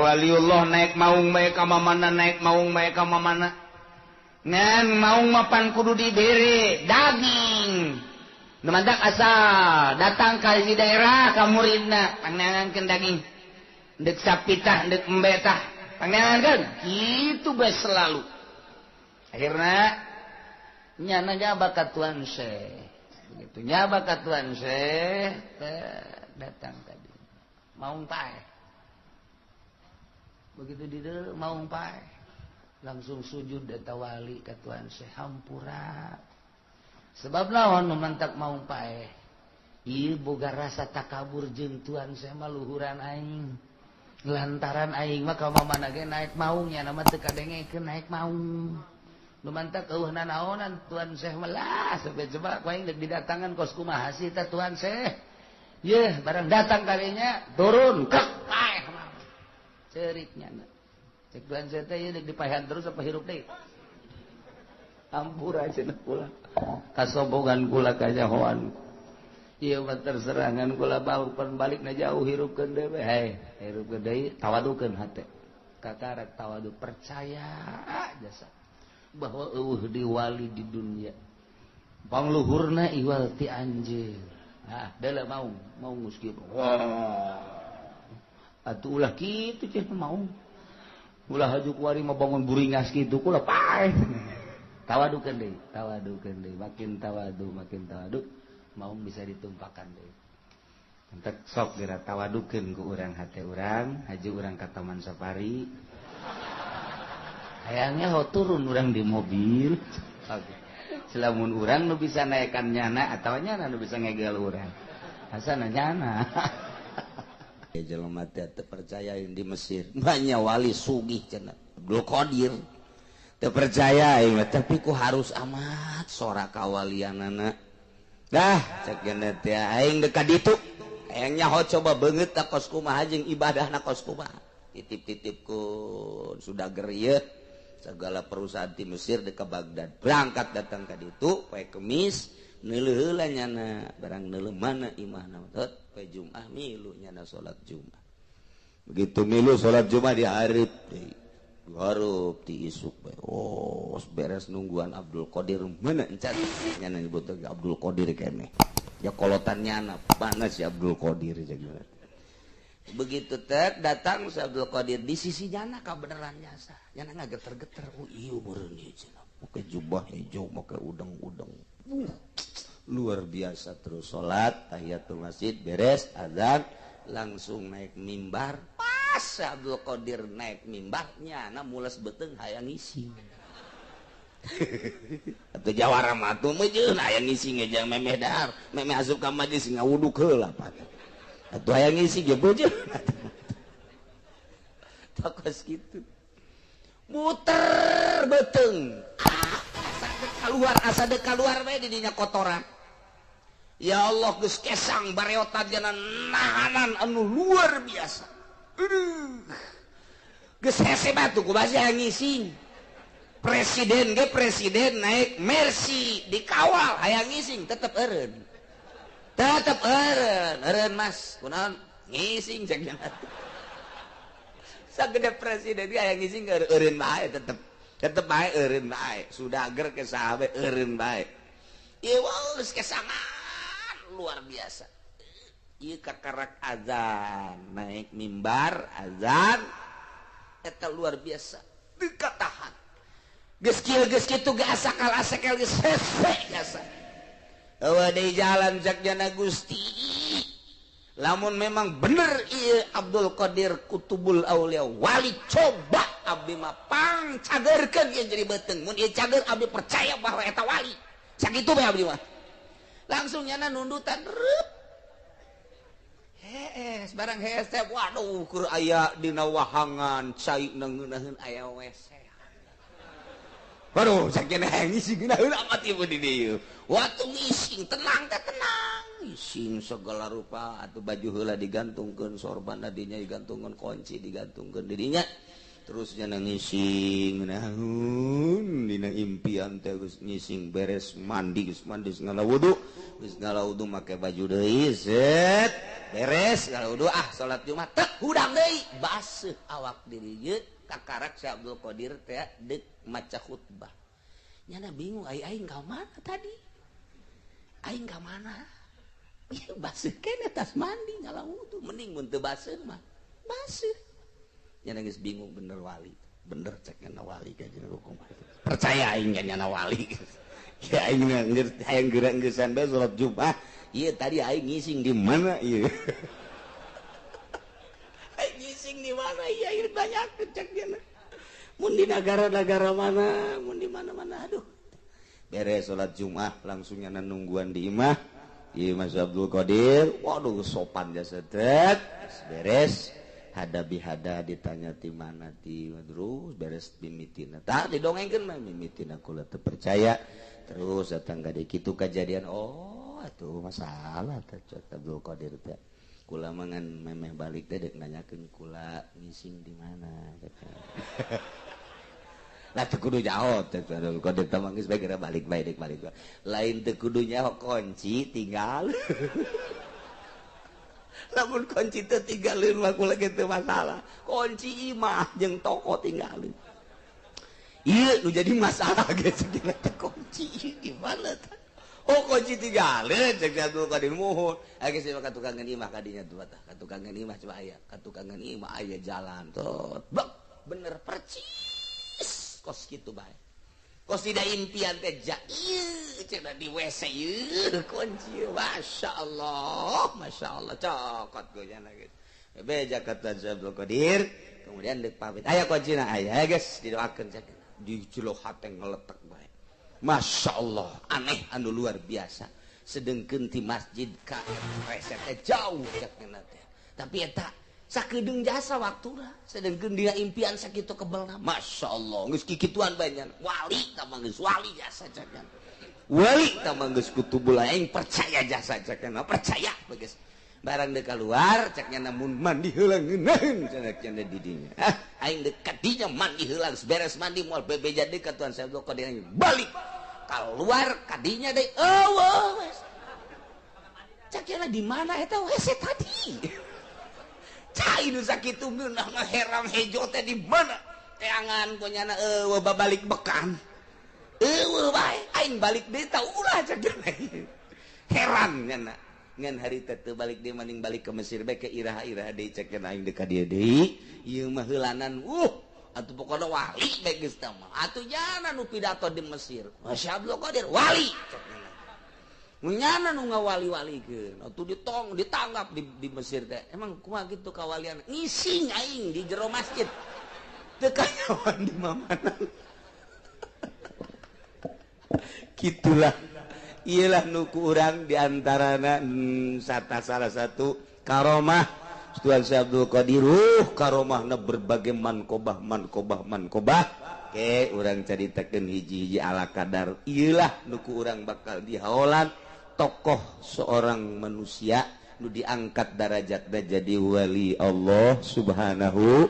waliullah naik maung bae ka mamana, naik maung bae ka mamana. Ngan maung mapan kudu dibere daging. Nu mantak asal datang ka hiji daerah ka muridna pangneangankeun daging. Deuk sapi tah, deuk embe tah, pangneangankeun. Kitu bae selalu. Akhirna nyana nyaba ka Tuan Syekh. Begitu nyaba ka Tuan Syekh, datang tadi. Maung paeh. Begitu di maung paeh, langsung sujud eta wali ka Tuan Syekh, hampura. Sebab lawan memantak maung paeh. Ieu boga rasa takabur jeung Tuan Syekh mah luhuran aing. Lantaran aing mah ka mamana ge naik maung nya mah teu kadengekeun naik maung. Nu mantak eueuh nanaonan Tuan Syekh mah lah sampai coba ku aing deuk didatangan kos kumaha sih tah Tuan Syekh. Yeuh barang datang kalinya turun kek paeh mah. Ceuriknya cek Tuan Syekh teh ieu deuk dipaehan terus apa hirup deui. Ampura cenah kula. Kasombongan kula kanyahoan. Ieu mah terserangan kula bau pan balikna jauh hirupkeun deui we. Hei, hirupkeun deui tawadukeun hate. Kakarak tawadu percaya jasa bahwa eueuh di wali di dunia. Pangluhurna iwal ti anjeun. Ah, deuleu maung, maung geus kieu. Wah. Atuh ulah kitu ceh maung. Ulah haju kuari mah bangun buringas kitu kula paeh. Tawadukeun deui, tawadukeun deui, makin tawadu, maung bisa ditumpakan deui. Entek sok geura tawadukeun ku urang hate urang, haju urang ka Taman Safari. Hayangnya ho turun urang di mobil. Oke. Selamun urang nu bisa naekan nyana atawa nyana nu bisa ngegel urang. Asana nyana. Jelema teh teu percaya di Mesir. Banyak wali sugih cenah. Abdul Qadir. Teu percaya aing mah, tapi ku harus amat sora kawalianana. Dah cek geuna teh aing deuk ka ditu. Hayang nyaho coba beungeut ta kos kumaha jeung ibadahna kos kumaha. Titip-titipkeun sudah gerieu segala perusahaan di Mesir deuk ka Baghdad. Berangkat datang ka ditu poe Kemis neuleuh heula nyana barang neuleuh mana imahna teh poe Jumat milu nyana salat Jumat. Begitu milu salat Jumat dihareup deui. Dihareup ti isuk bae. Oh, beres nungguan Abdul Qadir mana encan nyana nyebut lagi Abdul Qadir keneh. Ya kolotan nyana mana si Abdul Qadir jagoan. Begitu teh datang si Abdul Qadir di sisi nyana kabeneran jasa. Nyana ngageter-geter. Oh iya meureun ieu cenah. Make jubah hijau, make udeng-udeng. Luar biasa terus salat tahiyatul masjid beres azan langsung naik mimbar. Pas Abdul Qadir naik mimbar nyana mules beuteung hayang ngising. Atuh jawara mah atuh meujeun hayang ngising ge jang memeh dahar, memeh asup ka majlis ngawuduk heula pan. Atuh hayang ngising ge beujeun. Tokos kitu. Muter beuteung. Asa deuk kaluar, asa deuk kaluar bae di dinya kotoran. Ya Allah geus kesang bareotan jana nahanan anu luar biasa. Aduh. Geus hese batu ku basi hayang ngising. Presiden ge presiden naik Mercy dikawal hayang ngising tetep eureun. Tetep eureun, eureun Mas. Kunaon ngising cek nya. Sagede presiden ge hayang ngising eureun bae tetep. Tetep bae eureun bae. Sudah ger ke sahabe eureun bae. Ieu geus kesangan luar biasa. Ieu kakarak azan, naik mimbar azan eta luar biasa. Teu katahan. Geus kieu geus kitu ge asakal asakel geus hese jasa. Eueuh deui jalan cek jana Gusti. Lamun memang bener ieu Abdul Qadir Kutubul Aulia wali coba abdi mah pang cagerkeun ieu jadi beuteung. Mun ieu cager abdi percaya bahwa eta wali. Sakitu bae abdi mah. Langsung nyana nundutan reup. Hees barang hees teh waduh keur aya dina wahangan cai ngeunaheun aya WC. Waduh sakieu hayang ngising ngeunaheun amat ieu di dieu. Waktu ngising tenang teh tenang. Ngising segala rupa atuh baju heula digantungkeun sorban dinya digantungkeun kunci digantungkeun di dinya. Terus nyana ngising ngeunaheun dina impian teh geus ngising beres mandi geus mandi geus ngala wudu geus ngala wudu make baju deui set. Beres kalau wudu ah salat Jumat teh hudang deui baseuh awak diri ieu kakarak Syekh Abdul Qadir teh deuk maca khutbah. Nyana bingung ai aing ka mana tadi? Aing ka mana? Ieu baseuh keneh tas mandi ngala wudu mending mun teu baseuh mah. Baseuh. Nyana geus bingung bener wali. Bener cek nyana wali ka jeung hukum. Percaya aing ka nyana wali. Ya aing hayang geura geusan bae salat Jumat. Ieu tadi aing ngising di mana ieu? Aing ngising di mana ieu aing banyak cek nyana. Mun di negara-negara mana, mun di mana-mana aduh. Beres salat Jumat langsung nyana nungguan di imah. Ieu Mas Abdul Qadir, waduh sopan jasa teh. Beres hadabi hada ditanya ti mana ti terus beres mimitina. Tah didongengkeun mah mimitina kula teu percaya. Terus datang ka dieu kitu kajadian oh atuh masalah teh Abdul Qadir teh. Kula mangan memeh balik teh dek nanyakeun kula ngising di mana. Lah teu kudu jawab teh Abdul Qadir teh mah geus bae geura balik bae dek balik. Lain teu kudu nyaho kunci tinggal. Lamun kunci teu tinggalin mah kula ge teu masalah. Kunci imah jeung toko tinggalin. Ieu nu jadi masalah ge segala teh kunci gimana teh. Oh kunci tinggalin cek Abdul Qadir muhun. Aya geus ka tukangan imah kadinya tuh tah. Ka tukangan imah coba aya. Ka tukangan imah aya jalan tot. Bek bener percis kos kitu bae. Kos tidak impian teh ja ieu cenah di WC ieu kunci. Masyaallah, masyaallah cokot gue nyana geus. Beja kata Abdul Qadir, kemudian deuk pamit. Aya kuncina aya geus didoakeun cek. Di jero hate ngeletek bae. Masya Allah aneh anu luar biasa sedengkeun ti masjid ka WC teh jauh cek teh. Tapi eta sakedeung jasa waktuna sedengkeun dina impian sakitu kebelna. Masya Allah geus kikituan bae nya wali tah mah geus wali jasa cek. Wali tah mah geus kutubul aing percaya jasa cek percaya geus. Barang deuk keluar cek nya mun mandi heula ngeunaheun cenah cenah di dinya. Ah aing deuk ka dinya mandi heula geus beres mandi moal bebeja deui ka Tuhan Syekh Abdul Qadir balik. Keluar kadinya deui eueuh wes. Cek nya di mana eta WC tadi? Cai nu sakitu ngeunah mah heram hejo teh di mana? Teangan ku nyana eueuh babalik bekan. Eueuh bae aing balik deui tah ulah cek nya. Heran nyana. Ngan hari teh teu balik deui maning balik ke Mesir bae ke iraha-iraha deui cek nya aing deuk ka dieu deui. Ieu mah heulanan atuh pokona wali bae geus tah mah. Atuh nyana nu pidato di Mesir. Masya Abdul Qadir wali cek nya. Nyana nu ngawali-walikeun. Atuh ditong ditanggap di Mesir teh. Emang kumaha kitu kawalian? Ngising aing di jero masjid. Teu kanyawan di mamana. Kitulah. Iyalah nu ku urang diantarana salah satu karomah Tuhan Syekh Abdul Qadir. Karomahna berbagai mankobah mankobah mankobah. Oke, urang caritakeun hiji-hiji ala kadar. Iyalah nu ku urang bakal dihaolan tokoh seorang manusia nu diangkat darajatna jadi wali Allah Subhanahu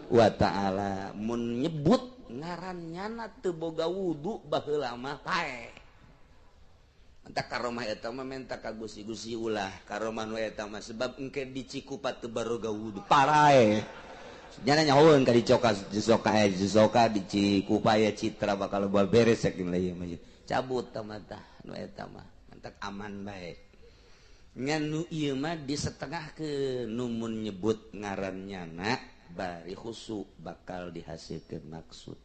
wa taala. Mun nyebut ngaran nyana teu boga wudu baheula mah paeh. Entah karomah eta mah menta ka gusi-gusi ulah karomah nu eta mah sebab engke di Cikupa teu baroga wudu parae. Nyana nyahoeun ka dicoka disoka disoka di Cikupa ya citra bakal loba beres saking ieu mah. Cabut tah mah tah nu eta mah mantak aman bae. Ngan nu ieu mah disetengahkeun nu mun nyebut ngaran nyana bari khusu bakal dihasilkeun maksud.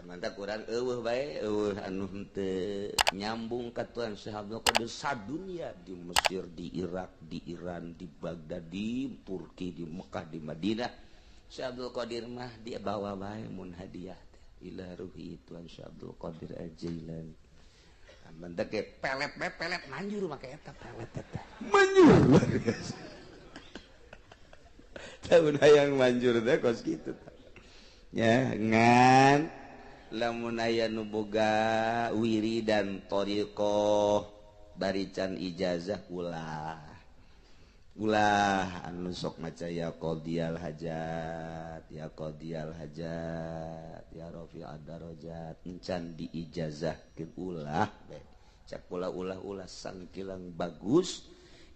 Mantap kurang eueuh bae eueuh anu henteu nyambung ka Tuhan Syekh Abdul Qadir sadunya di Mesir, di Irak, di Iran, di Baghdad, di Turki, di Mekah, di Madinah. Syekh Abdul Qadir mah dia bawa bae mun hadiah teh ila ruhi Tuhan Syekh Abdul Qadir Al-Jailani. Mantap ge pelet bae pelet manjur make eta pelet eta. Manjur luar biasa. Tahun hayang manjur teh kos kitu tah. Ya ngan lamun aya nu boga wiridan thariqah barican ijazah ulah ulah anu sok maca ya qadiyal hajat ya qadiyal hajat ya rafi'ad darajat encan diijazahkeun ulah bae cak ulah ulah ulah sangkilang bagus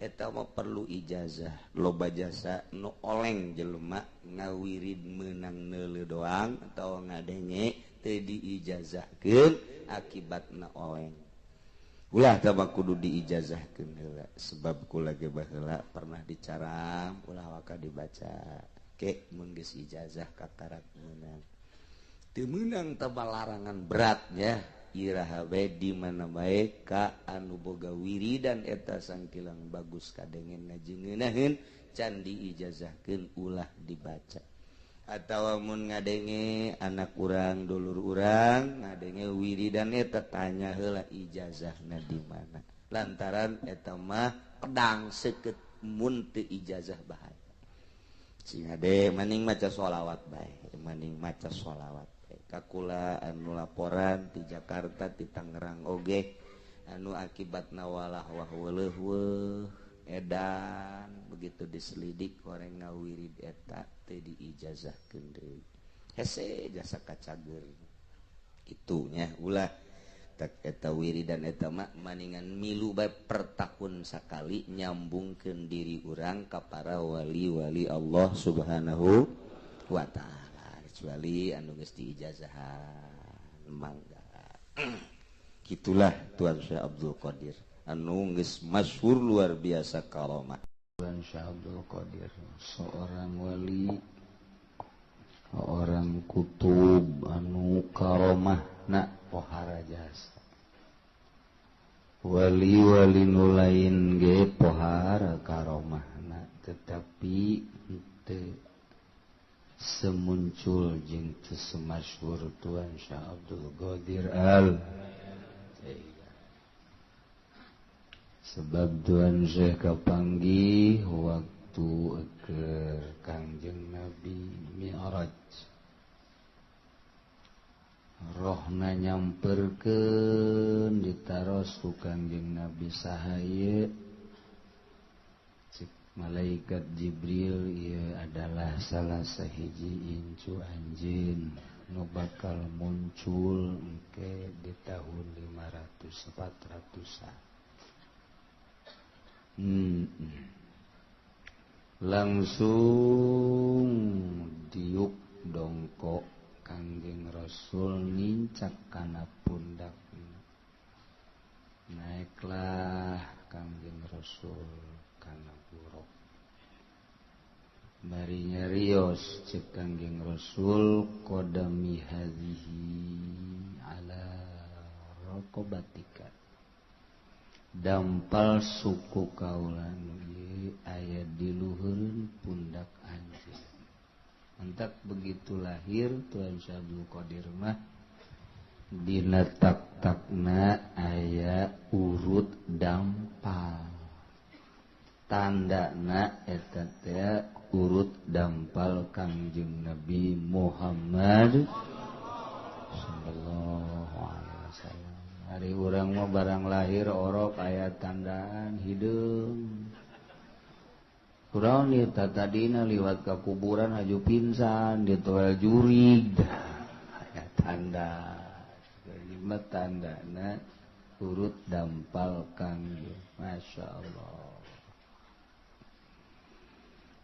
Eta mah perlu ijazah. Loba jasa nu oleng jelema ngawirid menang neuleuh doang atau ngadenge teu diijazahkeun, akibatna oleng. Ulah tah kudu diijazahkeun heula, sebab kula ge baheula pernah dicaram ulah waka dibaca ke mun geus ijazah kakarak meunang. Teu meunang tah larangan beratnya. Iraha bae di mana bae ka anu boga wiridan eta sangkilang bagus kadengen ngaji ngeunaheun, can diijazahkeun ulah dibaca. Atawa mun ngadenge anak urang, dulur urang ngadenge wiridan eta, tanya heula ijazahna di mana, lantaran eta mah pedang seukeut, mun teu ijazah bahaya. Sing hade maning maca sholawat bae, maning maca sholawat. Kakula anu laporan di Jakarta, di Tangerang oge, anu akibat nawalah wah weuleuh weuh edan, begitu diselidik orang ngawirid eta teu diijazahkeun deui, hese jasa kacager itunya. Ulah tak eta wiridan eta mah maningan milu bae per tahun sakali, nyambungkeun diri urang ka para wali-wali Allah Subhanahu wa Ta'ala, kecuali anu geus diijazahan mangga. Gitulah Tuan Syekh Abdul Qadir anu geus masyhur luar biasa karomah. Tuan Syekh Abdul Qadir seorang wali, orang kutub anu karomah na pohara jasa. Wali-wali nu lain ge pohara karomahna, tetapi teu semuncul jeung teu semasyhur Tuan Syekh Abdul Qadir Al. Sebab Tuan Syekh kapanggih waktu keur Kangjeng Nabi Mi'raj, rohna nyamperkeun ditaros ku Kangjeng Nabi, "Saha ieu?" Cek malaikat Jibril, "Ieu adalah salah sahiji incu anjeun nu bakal muncul engke di tahun 500 400-an." Langsung diuk dongkok Kangjeng Rasul, nincak kana pundak, naiklah Kangjeng Rasul kana buruk. Bari nyarios cek Kangjeng Rasul, "Qadami hadhihi ala raqabatika," dampal suku kaula nu ieu aya di luhureun pundak anjeun. Entak begitu lahir Tuan Syekh Abdul Qadir mah dina tak-takna aya urut dampal, tandana eta teh urut dampal Kangjeng Nabi Muhammad sallallahu alaihi wasallam. Ari urang mah barang lahir orok aya tandaan hideung. Kurang nih tadina liwat ka kuburan haju pingsan ditoel jurig aya tanda. Lima tandana urut dampal Kangjeng. Masya Allah.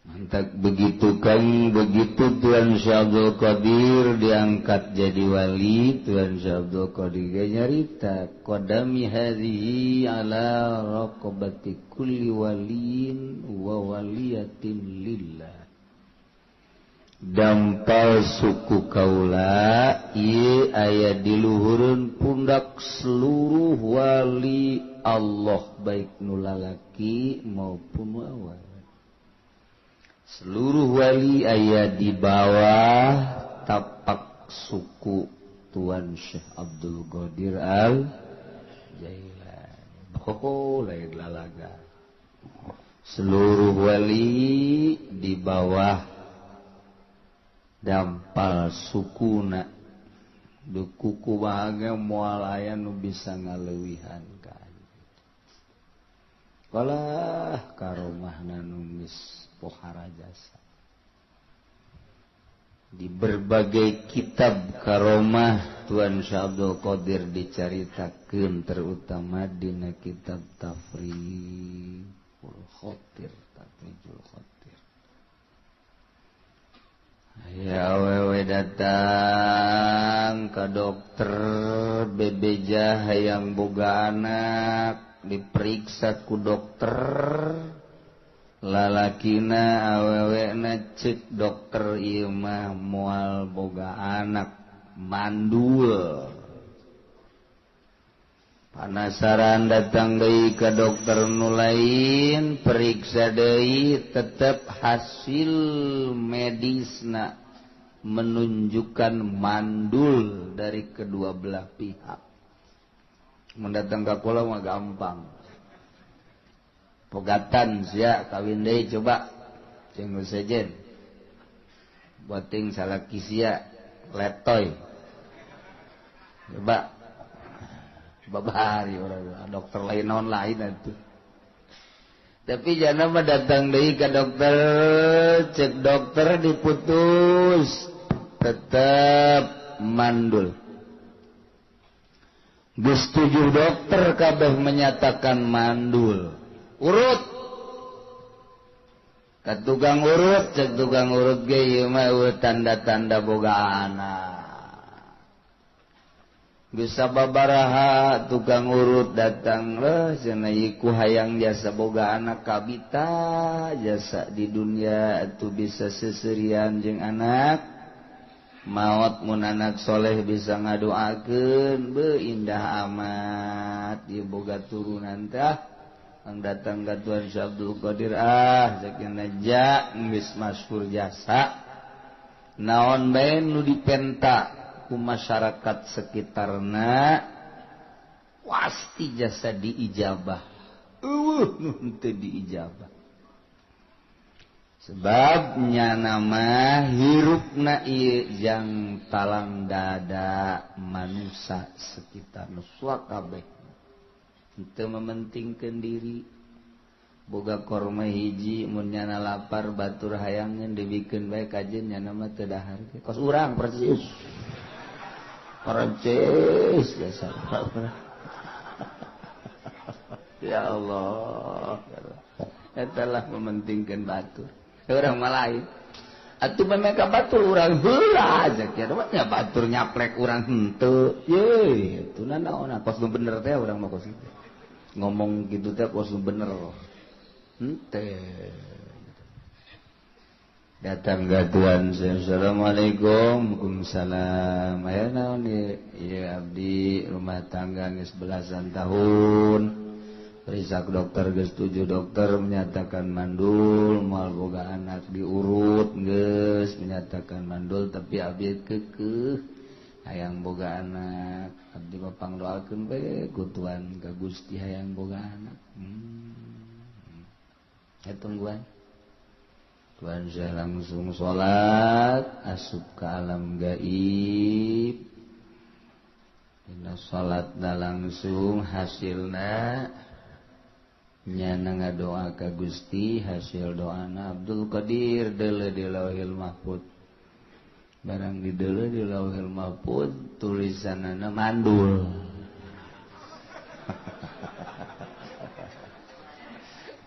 Mantap begitu Kang, begitu Tuan Syekh Abdul Qadir diangkat jadi wali, Tuan Syekh Abdul Qadir ge nyarita, "Qadami hadhihi ala raqabati kulli waliyin wa waliyatin lillah." Dampal suku kaula ieu aya di luhureun pundak seluruh wali Allah, baik nu lalaki maupun nu awewe. Seluruh wali aya di bawah tapak suku Tuan Syekh Abdul Qadir Al Jailani. Oh, lain lalaga. Seluruh wali di bawah dampal sukuna. Dukuku bahagia moal aya nu bisa ngaleuwihan ka. Kalah karomahna nu geus pohara jasa. Di berbagai kitab karomah Tuan Syekh Abdul Qadir dicaritakeun, terutama dina kitab Tafriqul khotir, tafrijul khotir. Ya awewe datang ke dokter bebeja hayang boga anak, diperiksa ku dokter lalakina awewena cek dokter ieu mah moal boga anak, mandul. Panasaran datang deui ka dokter nu lain, periksa deui, tetep hasil medisna menunjukkan mandul dari kedua belah pihak. Mun datang ka kula mah gampang. Pogatan sia kawin deui coba jeung nu sejen. Boting salaki sia letoy. Coba babari orang dokter lain naon lain atuh. Tapi jana mah datang deui ka dokter, cek dokter diputus tetep mandul. Geus 7 dokter kabeh menyatakan mandul. Urut ka tukang urut, cek tukang urut ge ieu mah tanda-tanda boga anak. Bisa babaraha tukang urut datang leh cenah ieu ku hayang jasa boga anak kabita jasa di dunia atuh bisa seserian jeung anak maot mun anak soleh bisa ngadoakeun beuh indah amat ieu boga turunan tah. Ang datang ka Tuan Syekh Abdul Qadir ah sakinah ja geus masyhur jasa naon bae nu dipenta ku masyarakat sekitarna pasti jasa diijabah. Eueuh nu teu diijabah. Sebab nyana mah hirupna ieu jang talang dada manusia sekitar nu kabeh. Teu mementingkeun diri. Boga korma hiji mun nyana lapar batur hayangeun dibikeun bae kajeun nyana mah teu dahar. Kos urang persis. Perancis biasa. Ya Allah. Eta lah mementingkan batur. Orang mah lain. Atuh mereka batur urang heula aja kieu mah nya batur nyaplek urang henteu. Ye, itu naon kos nu bener teh urang mah kos kitu. Ngomong gitu teh kos nu bener. Henteu. Datang ke Tuhan, assalamualaikum, waalaikumsalam. Aya naon ieu? Ieu abdi rumah tangga geus belasan tahun. Periksa dokter geus 7 dokter menyatakan mandul, moal boga anak diurut geus menyatakan mandul tapi abdi keukeuh hayang boga anak. Abdi mah pangdoakeun bae ku Tuhan ka Gusti hayang boga anak. Ya tungguan. Tuhan saya langsung sholat asup ke alam gaib. Dina sholatna langsung hasilna nyana ngadoa ka Gusti, hasil doana Abdul Qadir deuleu di Lauhil Mahfud. Barang di deuleu di Lauhil Mahfud tulisanana mandul.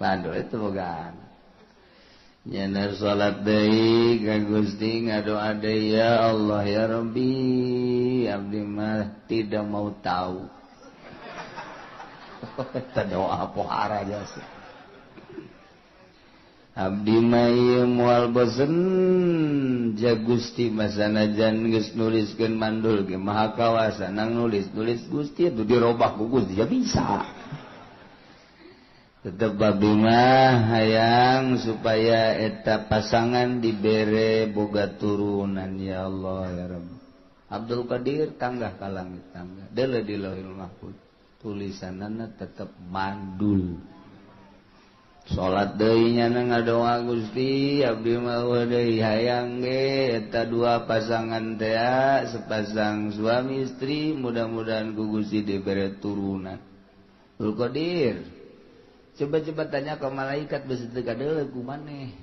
Mandul itu boga. Nyana salat deui ka Gusti ngadoa deui ya Allah ya Rabbi abdi mah tidak mau tahu. Eta doa pohara jasa. Abdi mah ieu moal bosen ja Gusti masanajan geus nuliskeun mandul ge maha kawasa nang nulis-nulis Gusti atuh dirobah ku Gusti ya bisa. Tetep abdi mah hayang supaya eta pasangan dibere boga turunan ya Allah ya Rabb. Abdul Qadir tanggah ka langit tangga deuleu di Lauhil Mahfuz tulisanana tetep mandul. Salat deui nyana ngadoa Gusti abdi mah deui hayang ge eta dua pasangan teh sepasang suami istri mudah-mudahan ku Gusti dibere turunan. Abdul Qadir coba-coba tanya ke malaikat besi teu kadeuleu ku maneh.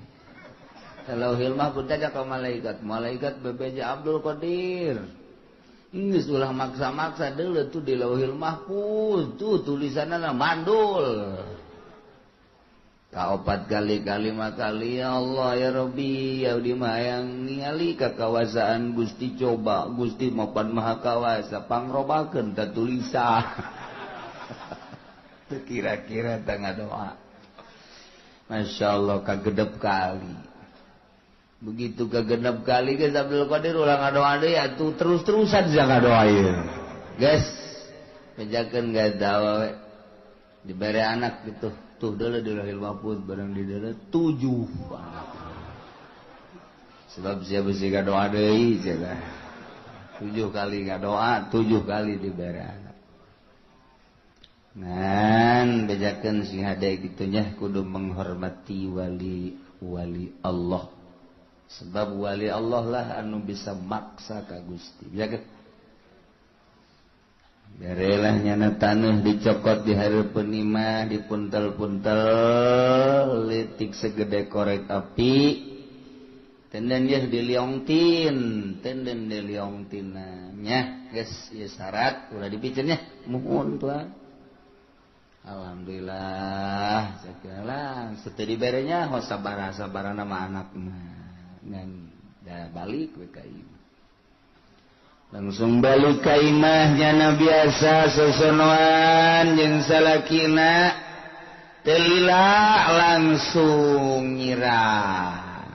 Lauhil Mahfuz tanya ke malaikat, malaikat bebeja Abdul Qadir. Geus ulah maksa-maksa deuleu tuh di Lauhil Mahfuz tuh tulisanna mandul. Kaopat kali kalima kali ya Allah ya Rabbi ya di yang ningali kakawasaan Gusti coba Gusti mapan maha kawasa pangrobakeun ta tulisa. Teu kira-kira tangga doa. Masya Allah kagedep kali. Begitu kagenep kali geus Abdul Qadir ulah ngadoa deui atuh terus-terusan jangan doa ieu. Geus bejakeun gadawa we. Dibere anak gitu. Tuh dulu di Lahil Mahfuz barang di dulu 7 anak. Sebab siapa sih ngadoa deui cenah. 7 kali ngadoa, 7 kali dibere anak. Ngan bejakeun sing hade kitu nya kudu menghormati wali wali Allah. Sebab wali Allah lah anu bisa maksa ka Gusti. Bejakeun. Berelah nyana taneuh dicokot di hareupeun imah dipuntel-puntel letik segede korek api tenden yeuh diliongtin tenden diliongtina nya geus ieu syarat ulah dipiceun nya muhun tuan. Alhamdulillah sagala sateu dibere nya ho sabaraha-sabarana mah anak mah ngan da balik we ka imah. Langsung balik ka imah nyana biasa sosonoan jeung salakina teu lila langsung nyirah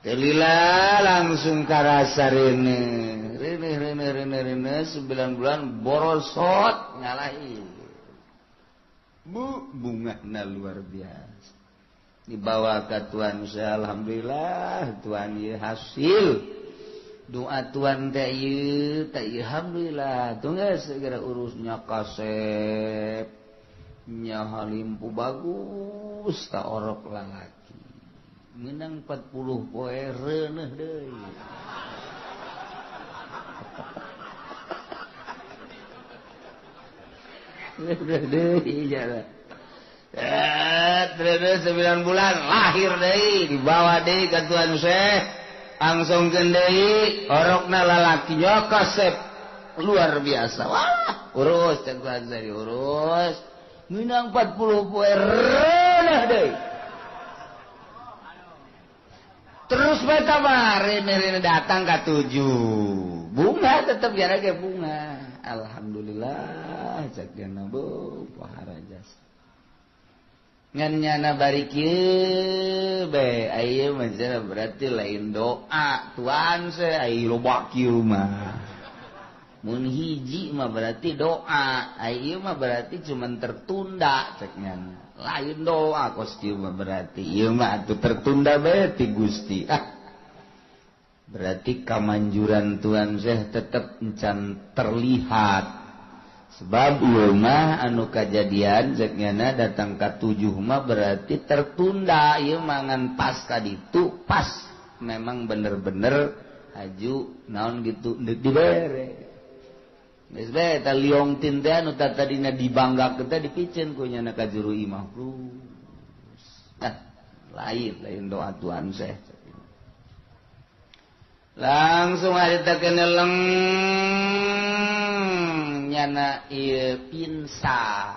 teu lila langsung karasa reuneuh reuneuh reuneuh reuneuh reuneuh 9 bulan borosot ngalahi bu bungahna luar biasa dibawa ka tuan saya alhamdulillah tuan ieu hasil doa tuan teh ieu teh alhamdulillah tuh geus segera urusnya kasep nya halimpu bagus ta orok lalaki meunang 40 poe reuneuh deui. Reuneuh deui jalan. Reuneuh 9 bulan lahir deui dibawa deui ka tuan Syekh. Langsung deui orokna lalaki nya kasep luar biasa. Wah, urus cek tuan saya urus. Meunang 40 poe reuneuh deui. Terus bae tambah reuneuh datang ka 7. Bunga tetep ya ge bunga. Alhamdulillah cek dina bu pohara jasa. Ngan nyana bari kieu bae aya mah berarti lain doa tuan saya ai loba kieu mah. Mun hiji mah berarti doa, ai ieu mah berarti cuman tertunda cek nyana. Lain doa kos kieu mah berarti ieu mah atuh tertunda bae ti Gusti. Ah. Berarti kamanjuran tuan saya tetep encan terlihat. Sebab ieu mah anu kajadian cek nyana datang ka 7 mah berarti tertunda ieu mah ngan pas ka ditu pas memang bener-bener haju naon gitu dibere. Geus bae eta liong tin teh anu tadina dibanggakeun teh dipiceun ku nyana ka juru imah. Nah, lain doa Tuhan saya. Langsung harita keneleng nyana ieu pingsan.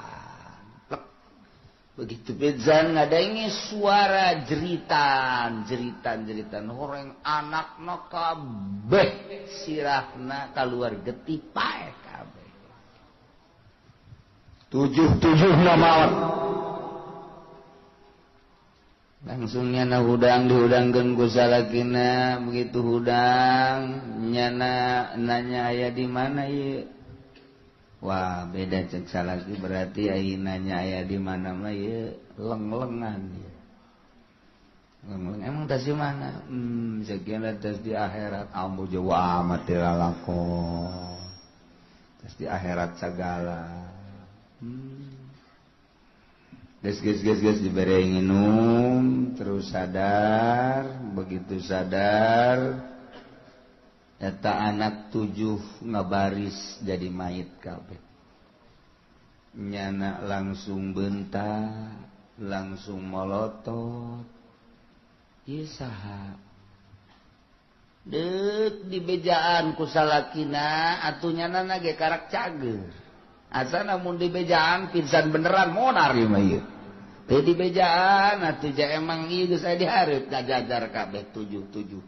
Begitu pingsan ngadangi suara jeritan, jeritan, jeritan horeng anakna kabeh sirahna kaluar getih paeh kabeh. 7-7 maot. Langsung nyana hudang dihudangkeun ku salakina, begitu hudang nyana nanya aya di mana ieu? Wah, beda cek salaki berarti ai nanya aya di mana mah ieu leng-lengan ieu. Leng-leng emang tas di mana? Sekian tas di akhirat ambu jauh amat dilalakon. Tas di akhirat sagala. Geus geus geus geus dibere nginum terus sadar, begitu sadar eta anak 7 ngabaris jadi mayit kabeh. Nyana langsung bentak, langsung molotot. Ieu saha? Deuk dibejaan ku salakina atuh nyana ge karak cager. Asa namun dibejaan pingsan beneran monar ieu mah ieu. Teu dibejaan atuh ja emang ieu geus aya dihareup ngajajar kabeh 7-7.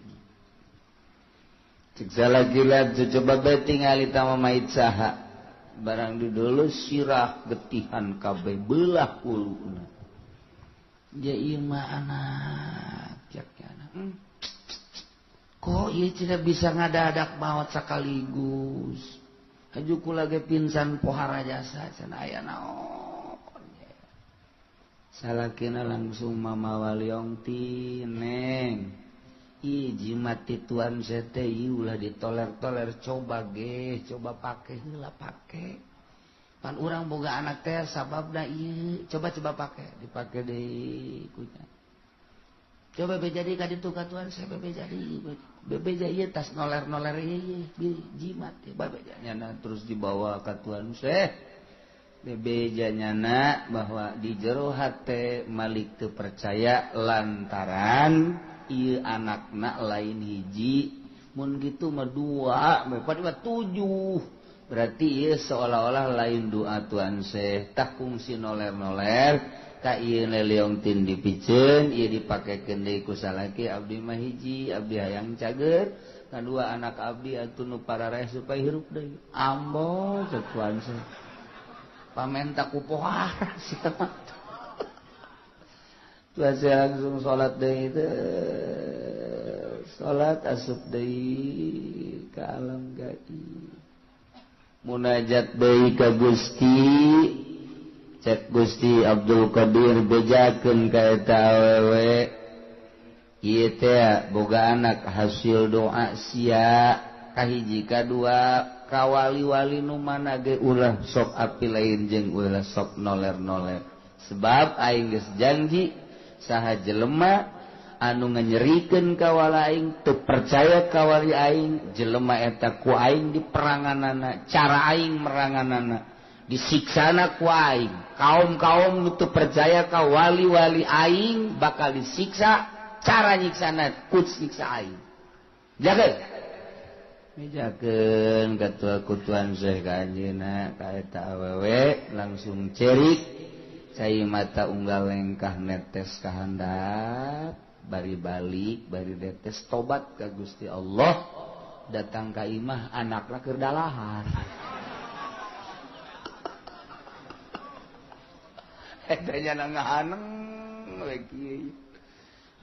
Cek salakina coba bae tingali tama mait saha. Barang didulu sirah getihan kabeh belah huluna. Ja ieu mah anak cek anak. Kok ieu tidak bisa ngadadak maot sekaligus. Haju kula ge pingsan pohara jasa cenah aya naon. Salakina langsung mamawa liong tin neng. Ih jimat ti tuan sete ieu ulah ditoler-toler coba ge, coba pake heula pake. Pan urang boga anak teh sababna ieu, coba-coba pake, dipake deui kunya. Coba be jadi ka ditu ka tuan saya be jadi. Bebeja ieu tas noler-noler ieu jimat teh babeja nyana terus dibawa ka tuan saya. Bebeja nyana bahwa di jero hate Malik teu percaya lantaran ieu anakna lain hiji mun kitu mah 2 4 7 berarti ieu seolah-olah lain doa tuan Syekh tah kungsi noler-noler ka ieu leong tin dipiceun ieu dipakekeun deui ku salaki abdi mah hiji abdi hayang cager kadua anak abdi atuh nu parareh supaya hirup deui ambo cek tuan Syekh pamenta ku pohara sia mah. Tuan Syekh langsung salat deui teh salat asup deui ka alam gaib munajat deui ka Gusti cek Gusti Abdul Qadir bejakeun ka eta awewe ieu teh boga anak hasil doa sia kahiji kadua kawali-wali nu mana ge ulah sok api lain jeung ulah sok noler-noler sebab aing geus janji saha jelema anu nganyerikeun ka wali aing teu percaya ka wali aing jelema eta ku aing diperanganana cara aing meranganana disiksana ku aing kaum-kaum nu teu percaya ka wali-wali aing bakal disiksa cara nyiksana ku siksa aing jaga mijakeun katua kutuan Syekh ka anjeunna ka eta awewe langsung cerik cai mata unggal lengkah netes ka handap bari balik bari netes tobat ka Gusti Allah datang ka imah anakna keur dalahar eta nya ngahaneng we kieu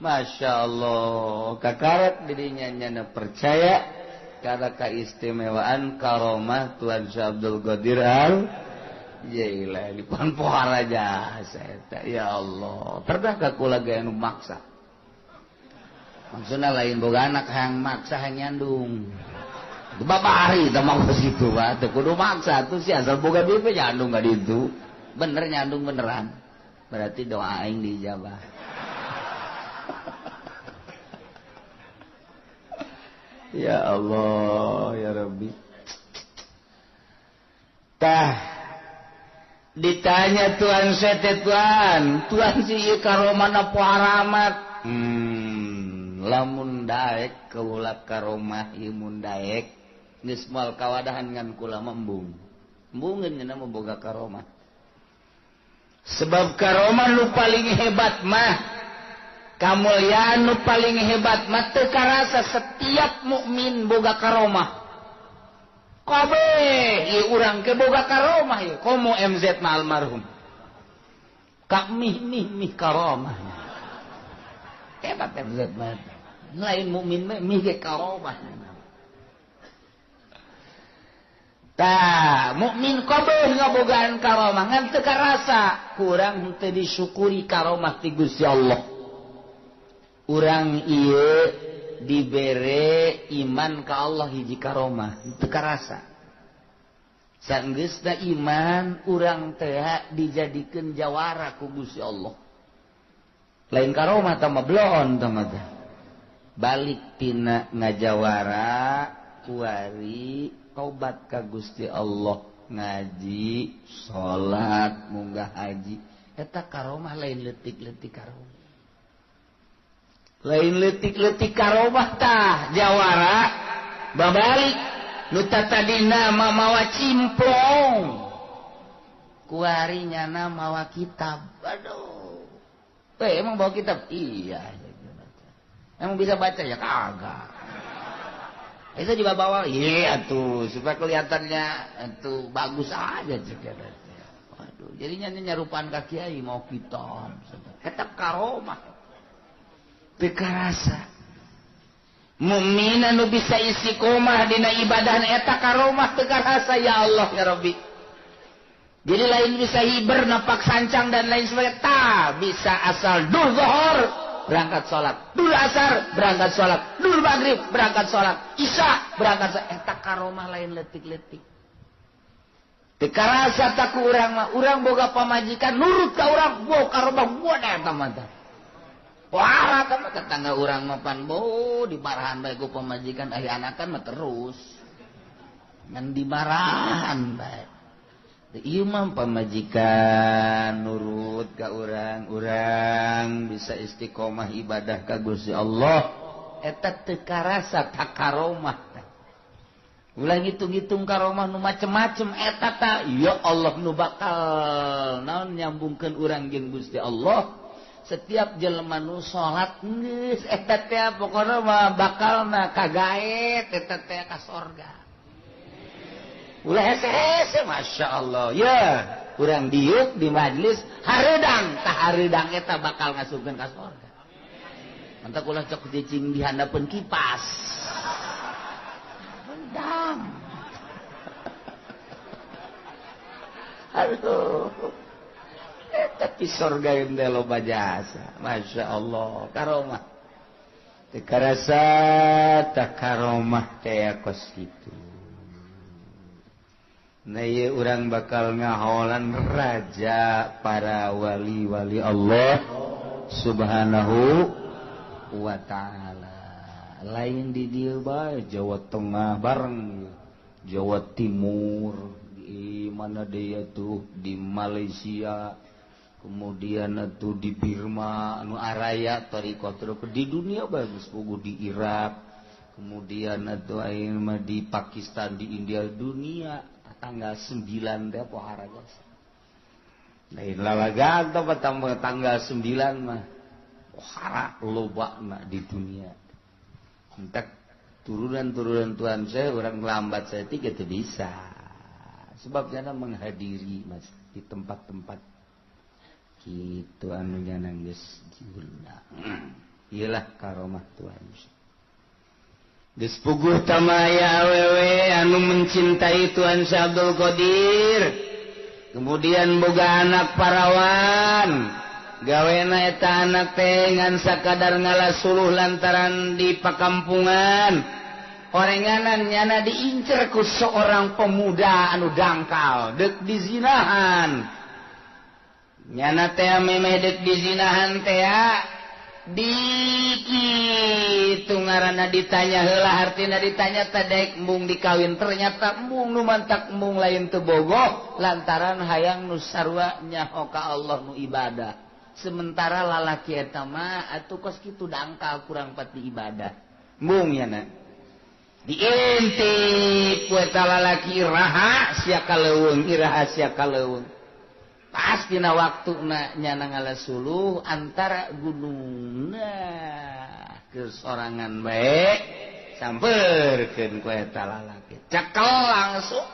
Masya Allah kakaret dirinya nyana percaya karena keistimewaan karomah Tuan Syekh Abdul Qadir Al Jailani pan pohara jasa eta ya Allah pernah ka kula ge anu maksa maksudna lain boga anak hayang maksa hayang nyandung babari teh mah kitu mah teu kudu maksa tuh si asal boga duit we nyandung ka ditu bener nyandung beneran berarti doa aing diijabah. Ya Allah ya Rabbi. Tah ditanya tuan sete tuan, tuan si ieu karomahna poharamat. Lamun daek kaula karomah ieu mun daek geus moal kawadahan ngan kula mah embung. Embungeun nya mah boga karomah. Sebab karomah nu paling hebat mah kamulyaan nu paling hebat mah teu karasa setiap mukmin boga karomah. Kabeh ieu urang ke boga karomah ieu komo MZ mah almarhum. Ka mih mih mih karomah. Hebat MZ mah. Lain mukmin mah mih ge karomah. Tah, mukmin kabeh ngabogaan karomah ngan teu karasa kurang henteu disyukuri karomah ti Gusti Allah. Urang ieu dibere iman ka Allah hiji karomah teu karasa sanggeusna iman urang teh dijadikeun jawara ku Gusti Allah lain karomah tah mah bloon tah mah balik tina ngajawara kuari tobat ka Gusti Allah ngaji salat munggah haji eta karomah lain leutik-leutik karomah lain leutik-leutik karomah tah jawara babalik nu tatadina mamawa cimplong kuari nyana mawa kitab aduh Emang bawa kitab? Iya. Emang bisa baca? Ya kagak. Itu juga bawa? Iya tuh, supaya kelihatannya itu bagus aja juga. Waduh, jadinya nyarupaan ka kiai mau kitab. Tetap karomah. Teu karasa. Mukmin anu bisa istiqomah dina ibadah eta karomah teu karasa ya Allah ya Rabbi. Jadi lain bisa hiber napak sancang dan lain sebagainya, tak bisa asal dur zuhur berangkat sholat, dur asar berangkat sholat, dur maghrib berangkat sholat, isya berangkat sholat, eta karomah lain letik-letik. Teu karasa tak ku urang mah, urang boga pamajikan nurut ka urang, bo karomah buat eta mah. Wah, eta mah tetangga urang mah pan bo dimarahan bae ku pamajikan, ari anakan mah terus. Ngan dimarahan bae. Ieu mah pamajikan nurut ka urang, urang bisa istiqomah ibadah ka Gusti Allah, eta teu karasa tak karomah. Ulah ngitung-ngitung karomah nu macem-macem eta ta ya Allah nu bakal naon nyambungkeun urang jeung Gusti Allah. Setiap jelema nu salat geus eta teh pokona mah bakalna kagaet eta teh ka sorga. Ulah hese-hese Masya Allah ya kurang diuk di majlis hareudang tah hareudang eta bakal ngasupkeun ka sorga. Mantap ulah cok cicing di handapeun kipas rendang. Aduh eta di sorga teh loba jasa Masya Allah karomah teu karasa tah karomah teh kos kitu. Nah, ieu urang bakal ngaholan raja para wali-wali Allah Subhanahu wa ta'ala. Lain di dieu bae, Jawa Tengah bareng, Jawa Timur, di mana deui tuh, di Malaysia, kemudian tuh di Birma, anu araya thariqah di dunia bagus puguh di Irak, kemudian atuh ayeuna mah di Pakistan, di India, dunia tanggal 9 teh pohara jasa. Lain lalagan teh tanggal 9 mah pohara lobana di dunia. Entek turunan-turunan Tuhan saya orang lambat saya tiga teu bisa. Sebab jana menghadiri mas di tempat-tempat kitu anu nyana geus diundang. Iyalah karomah Tuhan. Geus puguh tamaya awewe anu mencintai Tuhan Syekh Abdul Qadir. Kemudian boga anak parawan. Gawena eta anak teh ngan sakadar ngalasuluh lantaran di pakampungan. Orenganan nyana diincer ku seorang pemuda anu dangkal deuk dizinahan. Nyana teh memeh deuk dizinahan teh dikitu ngaranna ditanya heula hartina ditanya teh daek embung dikawin ternyata embung nu mantak embung lain teu bogoh lantaran hayang nu sarua nyaho ka Allah nu ibadah sementara lalaki eta mah atuh kos kitu dangkal kurang pati ibadah embung nya diintip ku eta lalaki iraha sia kaleuweung iraha sia kaleuweung. Pas dina waktuna nyana ngalasuluh antara gunung nah kesorangan bae sampeurkeun ku eta lalaki cekel langsung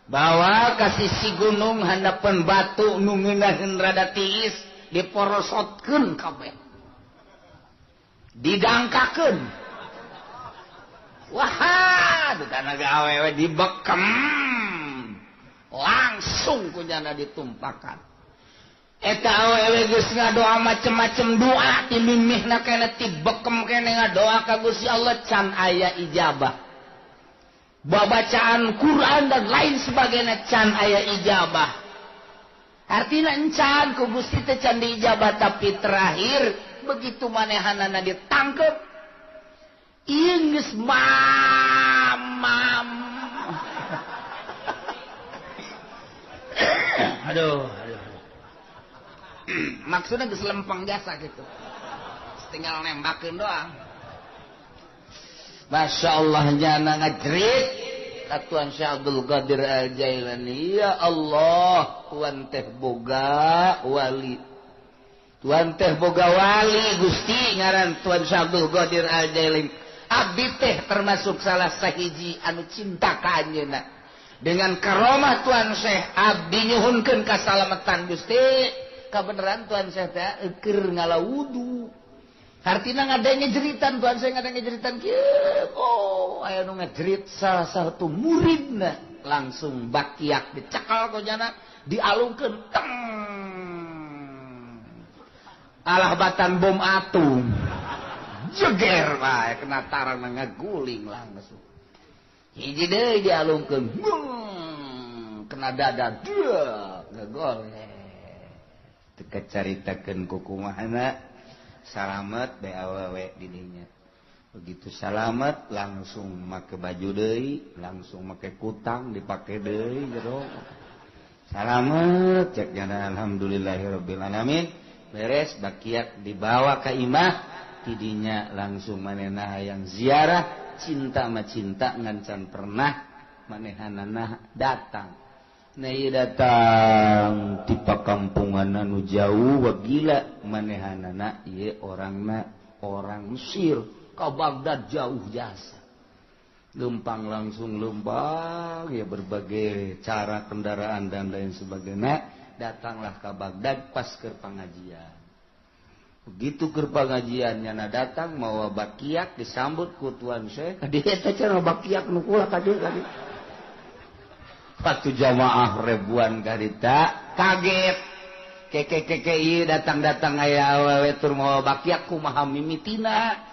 bawa ka sisi gunung handapeun batu nu ngeunaheun rada tiis diporosotkeun kabeh didangkakeun wah dukana gawe dibekem langsung kunyana ditumpakan eta awewe geus ngadoa macem-macem doa ti mimihna keneh ti bekem keneh ngadoa ka Gusti Allah can aya ijabah babacaan Quran dan lain sebagainya can aya ijabah artina encan ku Gusti teh can diijabah tapi terakhir begitu manehanana ditangkep ieu geus mamam. Aduh, aduh. Maksudnya geus lempeng jasa gitu. Tinggal nembakeun doang. Masya Allah nyana ngajerit ka Tuhan Syekh Abdul Qadir Al Jailani, ya Allah, tuan teh boga wali. Tuan teh boga wali Gusti ngaran Tuan Syekh Abdul Qadir Al-Jailani. Abdi teh termasuk salah sahiji anu cinta ka anjeunna. Dengan karomah Tuan Syekh abdi nyuhunkeun kasalametan Gusti. Kabeneran Tuan Syekh teh keur ngala wudu. Artina ngadenge jeritan Tuan Syekh ngadenge jeritan kieu. Oh, aya nu ngajerit salah satu muridna langsung bakiak dicekal ku jana dialungkeun teng. Alah batan bom atom jeger bae kena tarang ngaguling langsung hiji deui dialungkeun kena dada deuh ngegoleh teu kacaritakeun ku kumahana salamet bae awewe di dinya. Begitu salamet langsung make baju deui, langsung make kutang dipake deui jero. Salamet cek jana alhamdulillahirabbil alamin. Beres bakiak dibawa ke imah tidinya langsung manehna hayang ziarah cinta ma cinta ngan can pernah manehanana datang. Nah ieu datang ti pakampungan anu jauh wagila manehanana ieu orangna orang Mesir ka Baghdad jauh jasa. Lempang langsung lempang ya berbagai cara kendaraan dan lain sebagainya. Datanglah ke Baghdad pas keur pangajian. Begitu keur pangajian nyana datang mawa bakiak disambut ku Tuan Syekh. Ka dieu teh cenah bakiak nu kula ka dieu ka dieu. Waktu jamaah ribuan karita kaget. Keke-keke ieu datang-datang aya awewe tur mawa bakiak kumaha mimitina.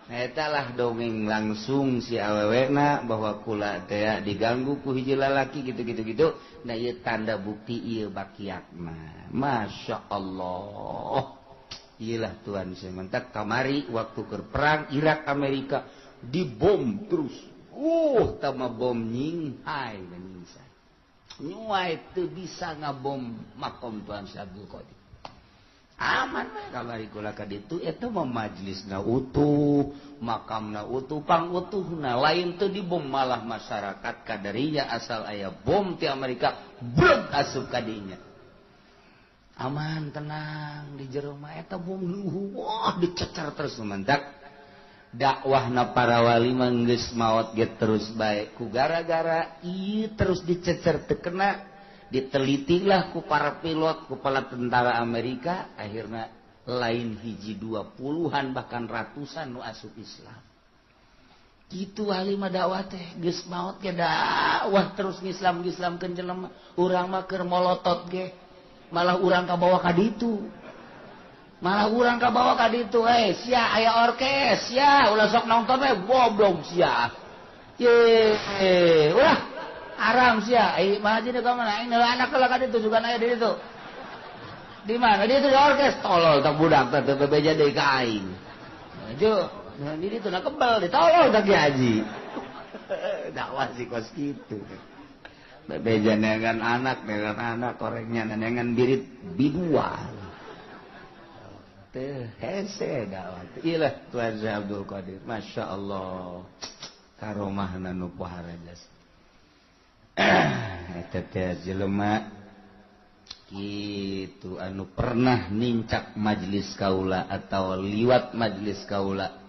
Eta lah dongeng langsung si awewena bahwa kula teh diganggu ku hiji lalaki gitu-gitu gitu. Nah ieu tanda bukti ieu bakiakna. Masya Allah. Iyalah Tuhan saya mantak kamari waktu keur perang Irak Amerika dibom terus. Tama bom nyinghai nyingsa. Nyuai teu bisa ngabom makom Tuhan Syekh Abdul Qadir. Aman mah kamari kula ka ditu eta mah majlisna utuh, makamna utuh, pangutuhna lain teu dibom malah masyarakat kadarinya asal aya bom ti Amerika breg asup ka dinya. Aman tenang di jero mah eta bom luhu wah dicecer terus mantak dakwahna para wali mah geus maot ge terus bae ku gara-gara ieu terus dicecer teu kena. Ditelitilah ku para pilot, kepala tentara Amerika, akhirnya lain hiji dua puluhan bahkan ratusan nu asup Islam. Kitu ahli mah dakwah teh geus maot ge dakwah terus ngislam-ngislamkeun jelema. Urang mah keur molotot ge malah urang kabawa ka ditu. Malah urang kabawa ka ditu, sia aya orkes, sia ulah sok nonton we goblok sia. Ye, ulah haram sia, mah haji ka mana? Aing anak lah ka ditu juga aya di ditu. Di mana? Di ditu di orkes tolol tak budak teh teu bebeja deui ka aing. Maju, di ditu na kebel ditolol tak ki haji. Dakwah sih kos kitu. Bebeja neangan anak korengnya neangan birit biduan. Teu hese dakwah. Ilah Tuhan Syekh Abdul Qadir. Masya Allah. Karomahna nu pohara jasa. Eta teh jelema kitu anu pernah nincak majelis kaula atau liwat majelis kaula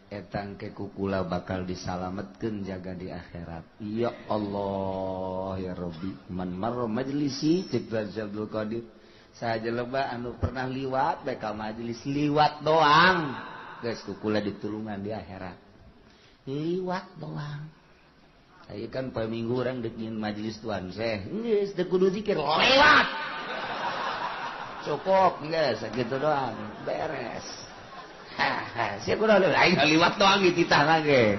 eta engke ku kula bakal disalametkeun jaga di akhirat. Ya Allah ya Rabbi man marra majlisi cek Abdul Qadir saha jelema anu pernah liwat bae ka majelis liwat doang geus ku kula ditulungan di akhirat. Liwat doang. Ayo kan poe minggu orang dek nyin majelis Tuan Syekh. Geus teu kudu zikir lewat. Cukup geus sakitu doang, beres. Haha, sia kudu aing liwat doang dititah lagi.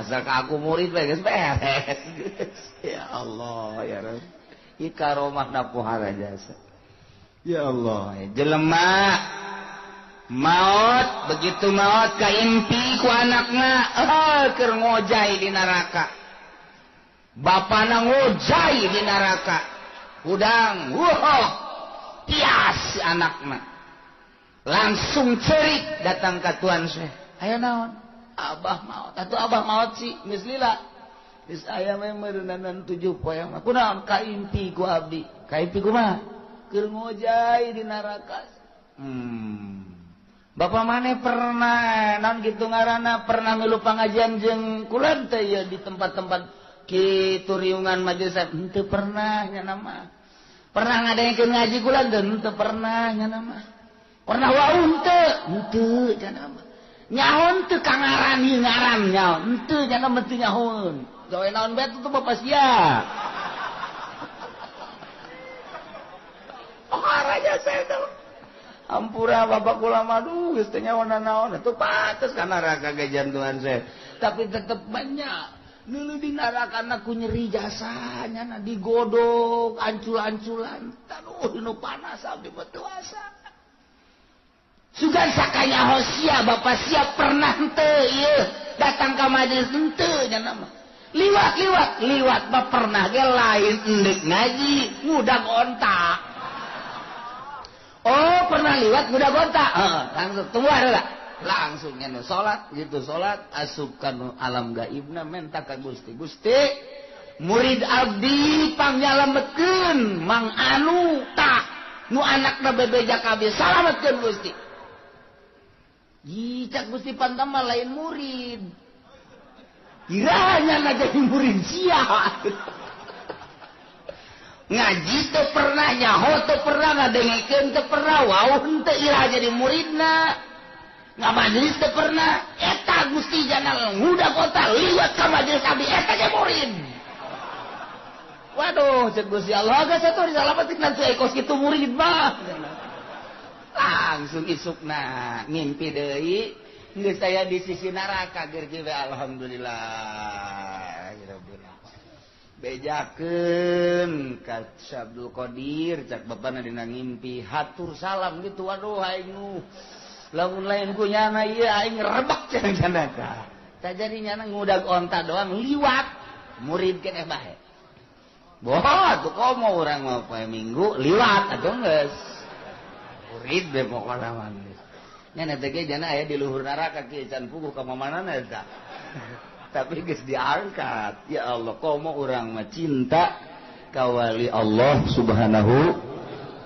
Asal ka aku murid bae geus beres. Ya Allah ya Rabb. Ieu karomahna pohara jasa. Ya Allah, jelema maot begitu maot kaimpi ku anakna keur ngojay di neraka. Bapana ngojay di neraka. Hudang, wuh, tias anakna. Langsung cerik datang ka Tuan Syekh. Aya naon? Abah maot. Atuh abah maot sih, geus lila. Geus aya mah meureunanan 7 poe mah. Kunaon kaimpi ku abdi? Kaimpi kumaha? Keur ngojay di neraka. Bapak maneh pernah naon kitu ngaranna pernah milu pangajian jeung kula teh ya di tempat-tempat kitu riungan majelis henteu pernah nya mah. Pernah ngadengekeun ngaji kula teh henteu pernah nya mah. Pernah wau henteu henteu nya mah. Nyaho teu ka ngaran ieu ngaran nyaho henteu nya mah teu nyahoeun. Gawe naon bae tuh bapak sia. Oh raja saya tuh. Ampura bapak kula mah duh geus teu nyaho naon itu pantes ka neraka ge jantuhan saya. Tapi tetep banyak nulu di neraka na ku nyeri jasanya na digodok ancul-anculan aduh nu panas abdi mah teu asa. Sugan sakanya hosia bapak sia pernah henteu ieu datang ka majelis henteu nya mah. Liwat-liwat liwat mah pernah ge lain endek ngaji ngudag onta. Oh pernah liwat ngudag onta, langsung tunggu ada langsung nyana salat gitu salat asupkan alam gaibna menta ka Gusti. Gusti murid abdi pangyalametkeun mang anu tah nu anakna bebeja kabeh salametkeun Gusti. Cak Gusti pantama lain murid. Kiranya na jadi murid sia. Ngaji teu pernah nyaho teu pernah ngadengekeun teu pernah wau henteu ira jadi muridna. Ngamajelis teu pernah eta Gusti jana ngudag kota liwat ka majelis abdi eta ge murid. Waduh cek Gusti Allah geus atuh disalametkeun nanti kos kitu murid mah. Langsung isukna ngimpi deui geus aya di sisi neraka geur ge alhamdulillah. Bejakeun ka Abdul Qadir cak bapana dina ngimpi hatur salam gitu waduh aing nu lamun lain ku nyana ieu aing rebek cenah cenah tah jadi nyana ngudag onta doang liwat murid keneh bae. Boh atuh komo urang mah poe Minggu liwat atuh geus murid be pokona mah geus nya teh ge jana aya di luhur neraka kieu can puguh ka mamanana eta. Tapi geus diangkat. Ya Allah komo urang mah cinta ka wali Allah subhanahu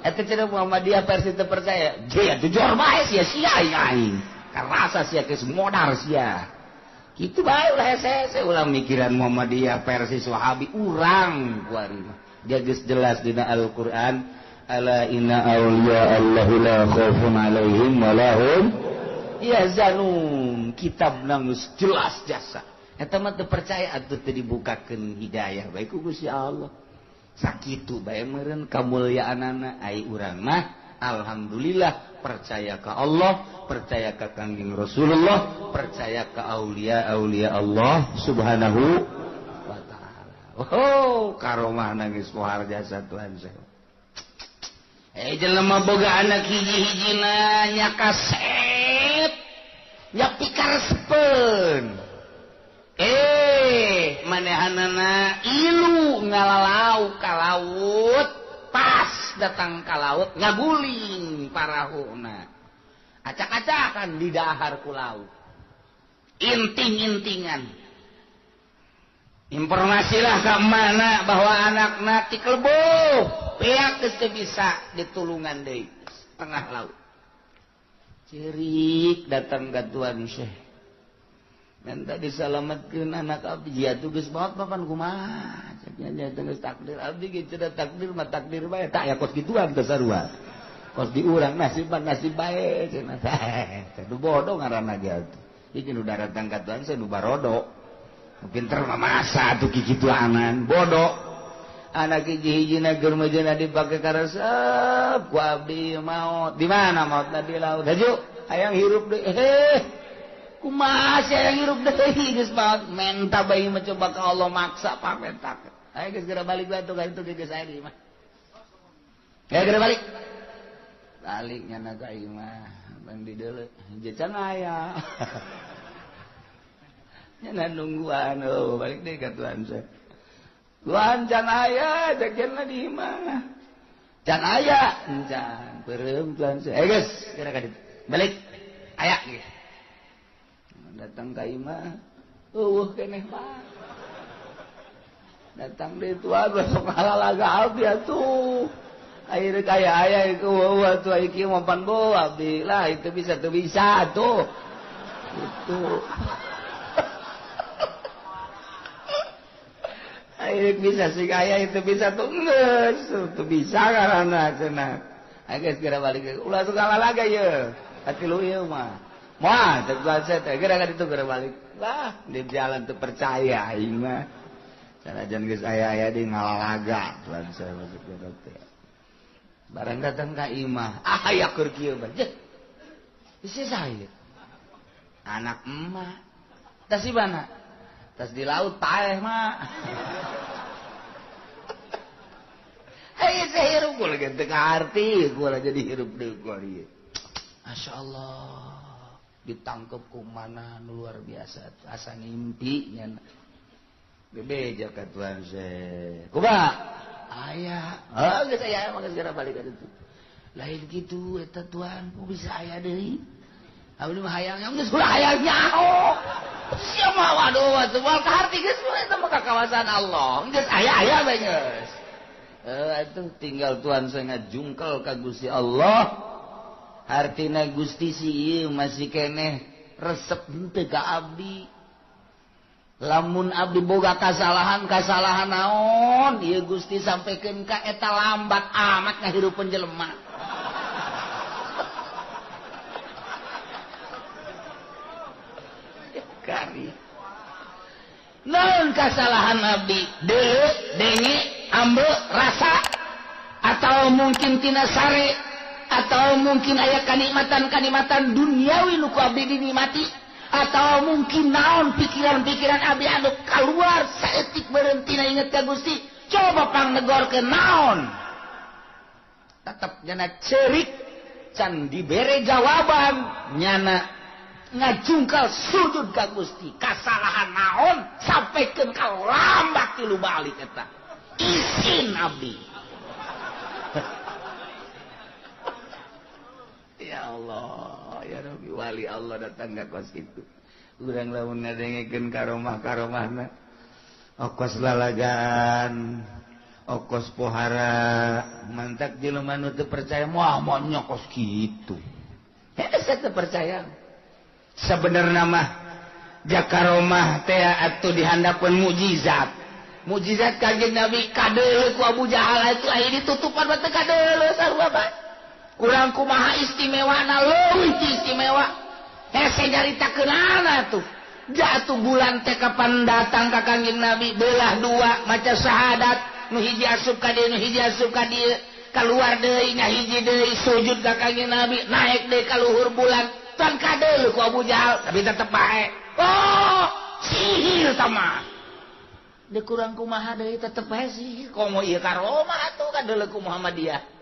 eta cenah Muhammadiyah versi teu percaya. Je atuh jor bae sia sia aing. Karasa sia geus modar sia. Kitu bae ulah hese-hese ulah mikiran Muhammadiyah versi Wahabi urang kuari mah. Dia geus jelas dina Al-Qur'an ala inna awliya Allahi la khaufun alaihim wa lahum yahzanun. Kitab geus jelas jasa. Eta mah teu percaya atuh teu dibukakeun hidayah bae ku Gusti Allah. Sakitu bae meureun kamulyaanana ai urang mah alhamdulillah percaya ka Allah, percaya ka Kangjeng Rasulullah, percaya ka aulia-aulia Allah Subhanahu wa taala. Oh, karomah nangis pohar jasa Tuhan saya. Jelema boga anak hiji-hijina nya kasep, nya pikaresepeun. Manehanana ilu ngalalau ka laut, pas datang ka laut ngaguling parahuna. Acak-acakan di dahar ku laut. Inting-intingan. Informasilah ka mana bahwa anakna tikelbuh, pihak geus teu bisa ditulungan deui tengah laut. Cerik datang ka Tuan Syekh. Minta disalametkeun anak abdi, ya tuh geus maot papan kumaha? Cek nya geus takdir abdi ge cenah takdir mah takdir bae. Tak ya kos kituan teh sarua. Kos di urang nasib nasib bae cenah teh. Nu bodoh ngaranna ge atuh. Ieu nu daratang ka Tuan Syekh nu barodo. Pinter mah masa atuh kikituanan, bodoh. Anak hiji-hijina keur mejeuna dipake karesep ku abdi maot. Di mana maotna di laut? Haju hayang hirup deui. Heh. Kumaha sia yang hirup deui geus maot menta bae mencoba ka Allah maksa pamentak. Ayo geus geura balik bae atuh ka ditu geus aya di imah. Ayo geura balik. Balik nyana ka imah, bang di deuleu je can aya. Nyana nungguan oh balik deui ka Tuhan saya. Tuhan can aya jagenna di imah. Can aya encan peureum Tuhan saya. Ayo geus geura ka ditu. Balik. Aya geus. Datang ka imah eueuh keneh mah. Datang deui tuan besok halalaga abdi atuh. Akhirnya kaya aya itu wah tuh iki mampan bo abdi lah itu bisa tuh bisa tuh. Itu. Akhirnya bisa sih kaya itu bisa tuh geus tuh bisa karena cenah. Ayo segera balik ulah suka lalaga ye. Hati lu ieu mah. Moal teu kuasa teh geura ka ditu geura balik. Lah di jalan teu percaya aing mah. Sanajan geus aya-aya di ngalalaga tuan saya masuk teh. Barang datang ka imah, ah aya keur kieu bae. Isi saya. Anak emak. Tas di mana? Tas di laut paeh mah. Hei saya hirup gua lagi teu kaarti, gua jadi hirup deui gua ieu. Masya Allah. Ditangkep ku mana luar biasa asa ngimpi nya bebeja ka tuan saya kumaha aya heuh geus aya mah geus geura balik ka ditu lain kitu eta tuan ku bisa aya deui abdi mah hayang geus ulah hayang nyaho sia mah waduh atuh moal kaharti geus eta mah ka kawasan Allah geus aya-aya bae geus atuh tinggal tuan saya ngajungkel ka Gusti Allah. Artina Gusti si ieu masih keneh resep henteu ka abdi. Lamun abdi boga kasalahan naon ieu Gusti sampaikan ka eta lambat amat ngahirupeun jelema. Kari. Naon kasalahan abdi? Deuleu, denge, ambe, rasa atau mungkin tina sare atau mungkin aya kanikmatan-kanikmatan duniawi nu ku abdi dinikmati atau mungkin naon pikiran-pikiran abdi anu keluar saeutik berhenti inget ka Gusti coba pangnegorkeun naon tetep nyana cerik can dibere jawaban nyana ngajungkal sujud ka Gusti kasalahan naon sampaikan ka lambat tilu balik eta isin abdi. Ya Allah, ya Rabbi, wali Allah datang ka kos kitu. Urang lamun ngadengekeun karomah-karomahna. Okos lalagan, okos pohara, mantak jelema nu teu percaya moal moal kos kitu. Hese teu percaya. Sabenerna mah jakaromah teh atuh dihandapeun mukjizat. Mukjizat Kanjeng Nabi kadeuleu ku Abu Jahal itu aya ditutupan bae teu kadeuleu sarua bae. Kurang kumaha istimewa na leuwih istimewa hese nyaritakeunana tuh jatuh bulan teh kapan datang ka Kangjeng Nabi belah dua maca syahadat nu hiji asup ka dieu nu hiji asup ka dieu kaluar deui nya hiji deui sujud ka Kangjeng Nabi naik deui ka luhur bulan can kadeuleu ku Abu Jahal tapi tetep bae oh sihir tah deui kurang kumaha deui tetep bae sihir komo ieu karomah atuh kadeuleu ku Muhammadiyah.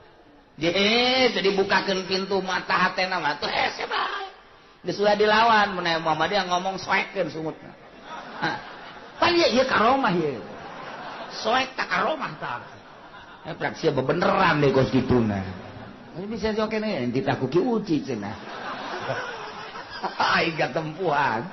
Jadi bukakan pintu mata hatena mah tuh hese bae. Geus ulah dilawan mun Muhammadiyah ngomong soekeun sungutna. Hah. Pan ieu ieu karomah ieu. Soek tak karomah tah. Eh prak sia bebeneran deh kos kituna. Ini bisa joke nih enti ku Ki Uci cenah. Aing katempuhan.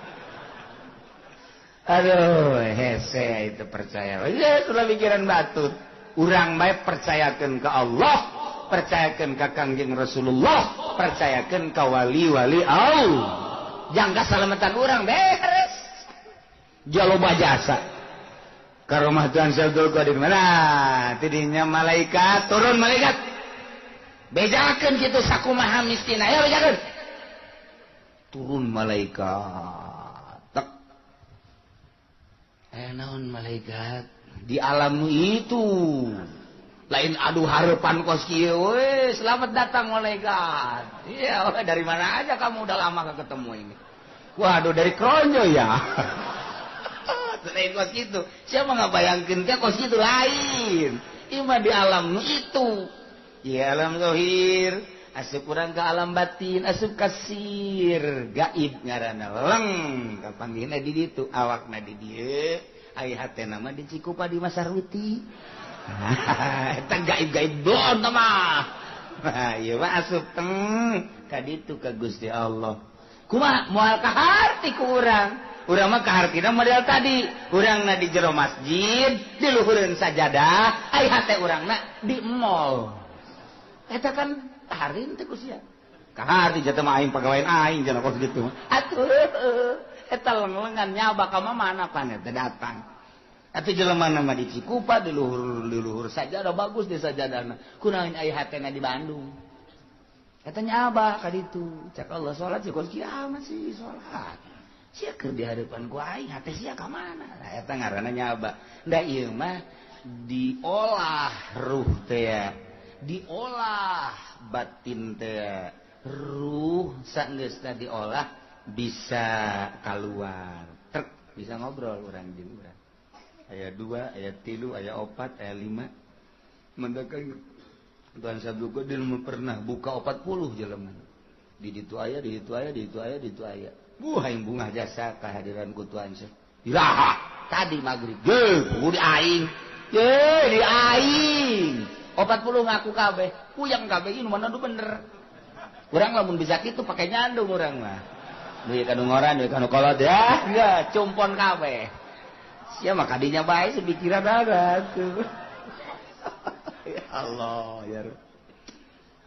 Aduh, hese itu percaya. Ya sudah pikiran batut. Urang bae percayakeun ka Allah. Percayakan ka Kangjeng Rasulullah, percayakan ka wali-wali Allah. Jangka salamatan urang beres. Jaloba jasa. Karomah Tuhan Syekh Qadir mana? Tidinya malaikat turun malaikat. Bejakeun kitu sakumaha mistina. Ayo bejakeun. Turun malaikat. Tek. Naon malaikat di alam itu. Lain aduh harapan kos kieu we, selamat datang malaikat. Iya, dari mana aja kamu udah lama gak ketemu ini. Waduh dari Kronjo ya. Lain kos kitu. Siapa nggak bayangkeun ke kos kitu lain. Ieu mah di alam itu. Ya alam zahir, asup urang ke alam batin, asup kasir, gaib ngaranna leng kapanggihna di ditu, awakna di dieu, ari hatena mah di Cikupa di Masarwiti. Eta gaib-gaib doon mah. Nah, ieu mah asup teng ka ditu ka Gusti Allah. Kumaha moal kaharti ku urang. Urang mah kahartina model tadi. Urangna di jero masjid, di luhureun sajadah, ai hate urangna di mall. Eta kan harin teh ku sia. Kahari jatuh mah aing pagawean aing cenah kos kitu. Atuh eta lenglengan nyaba ka mana pan eta datang. Atuh jelema mah di Cikupa di luhur sajadah bagus di sajadahna. Kunaon aya hatena di Bandung. Eta nyaba ka ditu. Cak Allah salat sih kos kiamat sih salat. Sia keur di hareupan ku aing hate sia ka mana? Lah eta ngaranna nyaba. Da ieu mah diolah ruh teh, diolah batin teh. Ruh sanggeusna diolah bisa keluar. Trek bisa ngobrol urang jeung urang. Aya 2, aya 3, aya 4, aya 5. Mendakan Tuhan Sabtu Qadir pernah buka 40 jelema. Di ditu aya, di ditu aya, di ditu aya, di ditu aya. Buah aing bungah jasa kehadiran ku Tuhan Syekh. Iraha tadi magrib. Ge, di aing. Ye, di aing. 40 ngaku kabeh. Puyang kabeh ieu mana nu bener. Urang lamun bisa kitu pake nyandung urang mah. Duit ka nu ngoran, duit ka nu kolot ya. Enggak, cumpon kabeh. Sia mah kadinya bae sepikiran ada tuh. Ya Allah ya Rabb.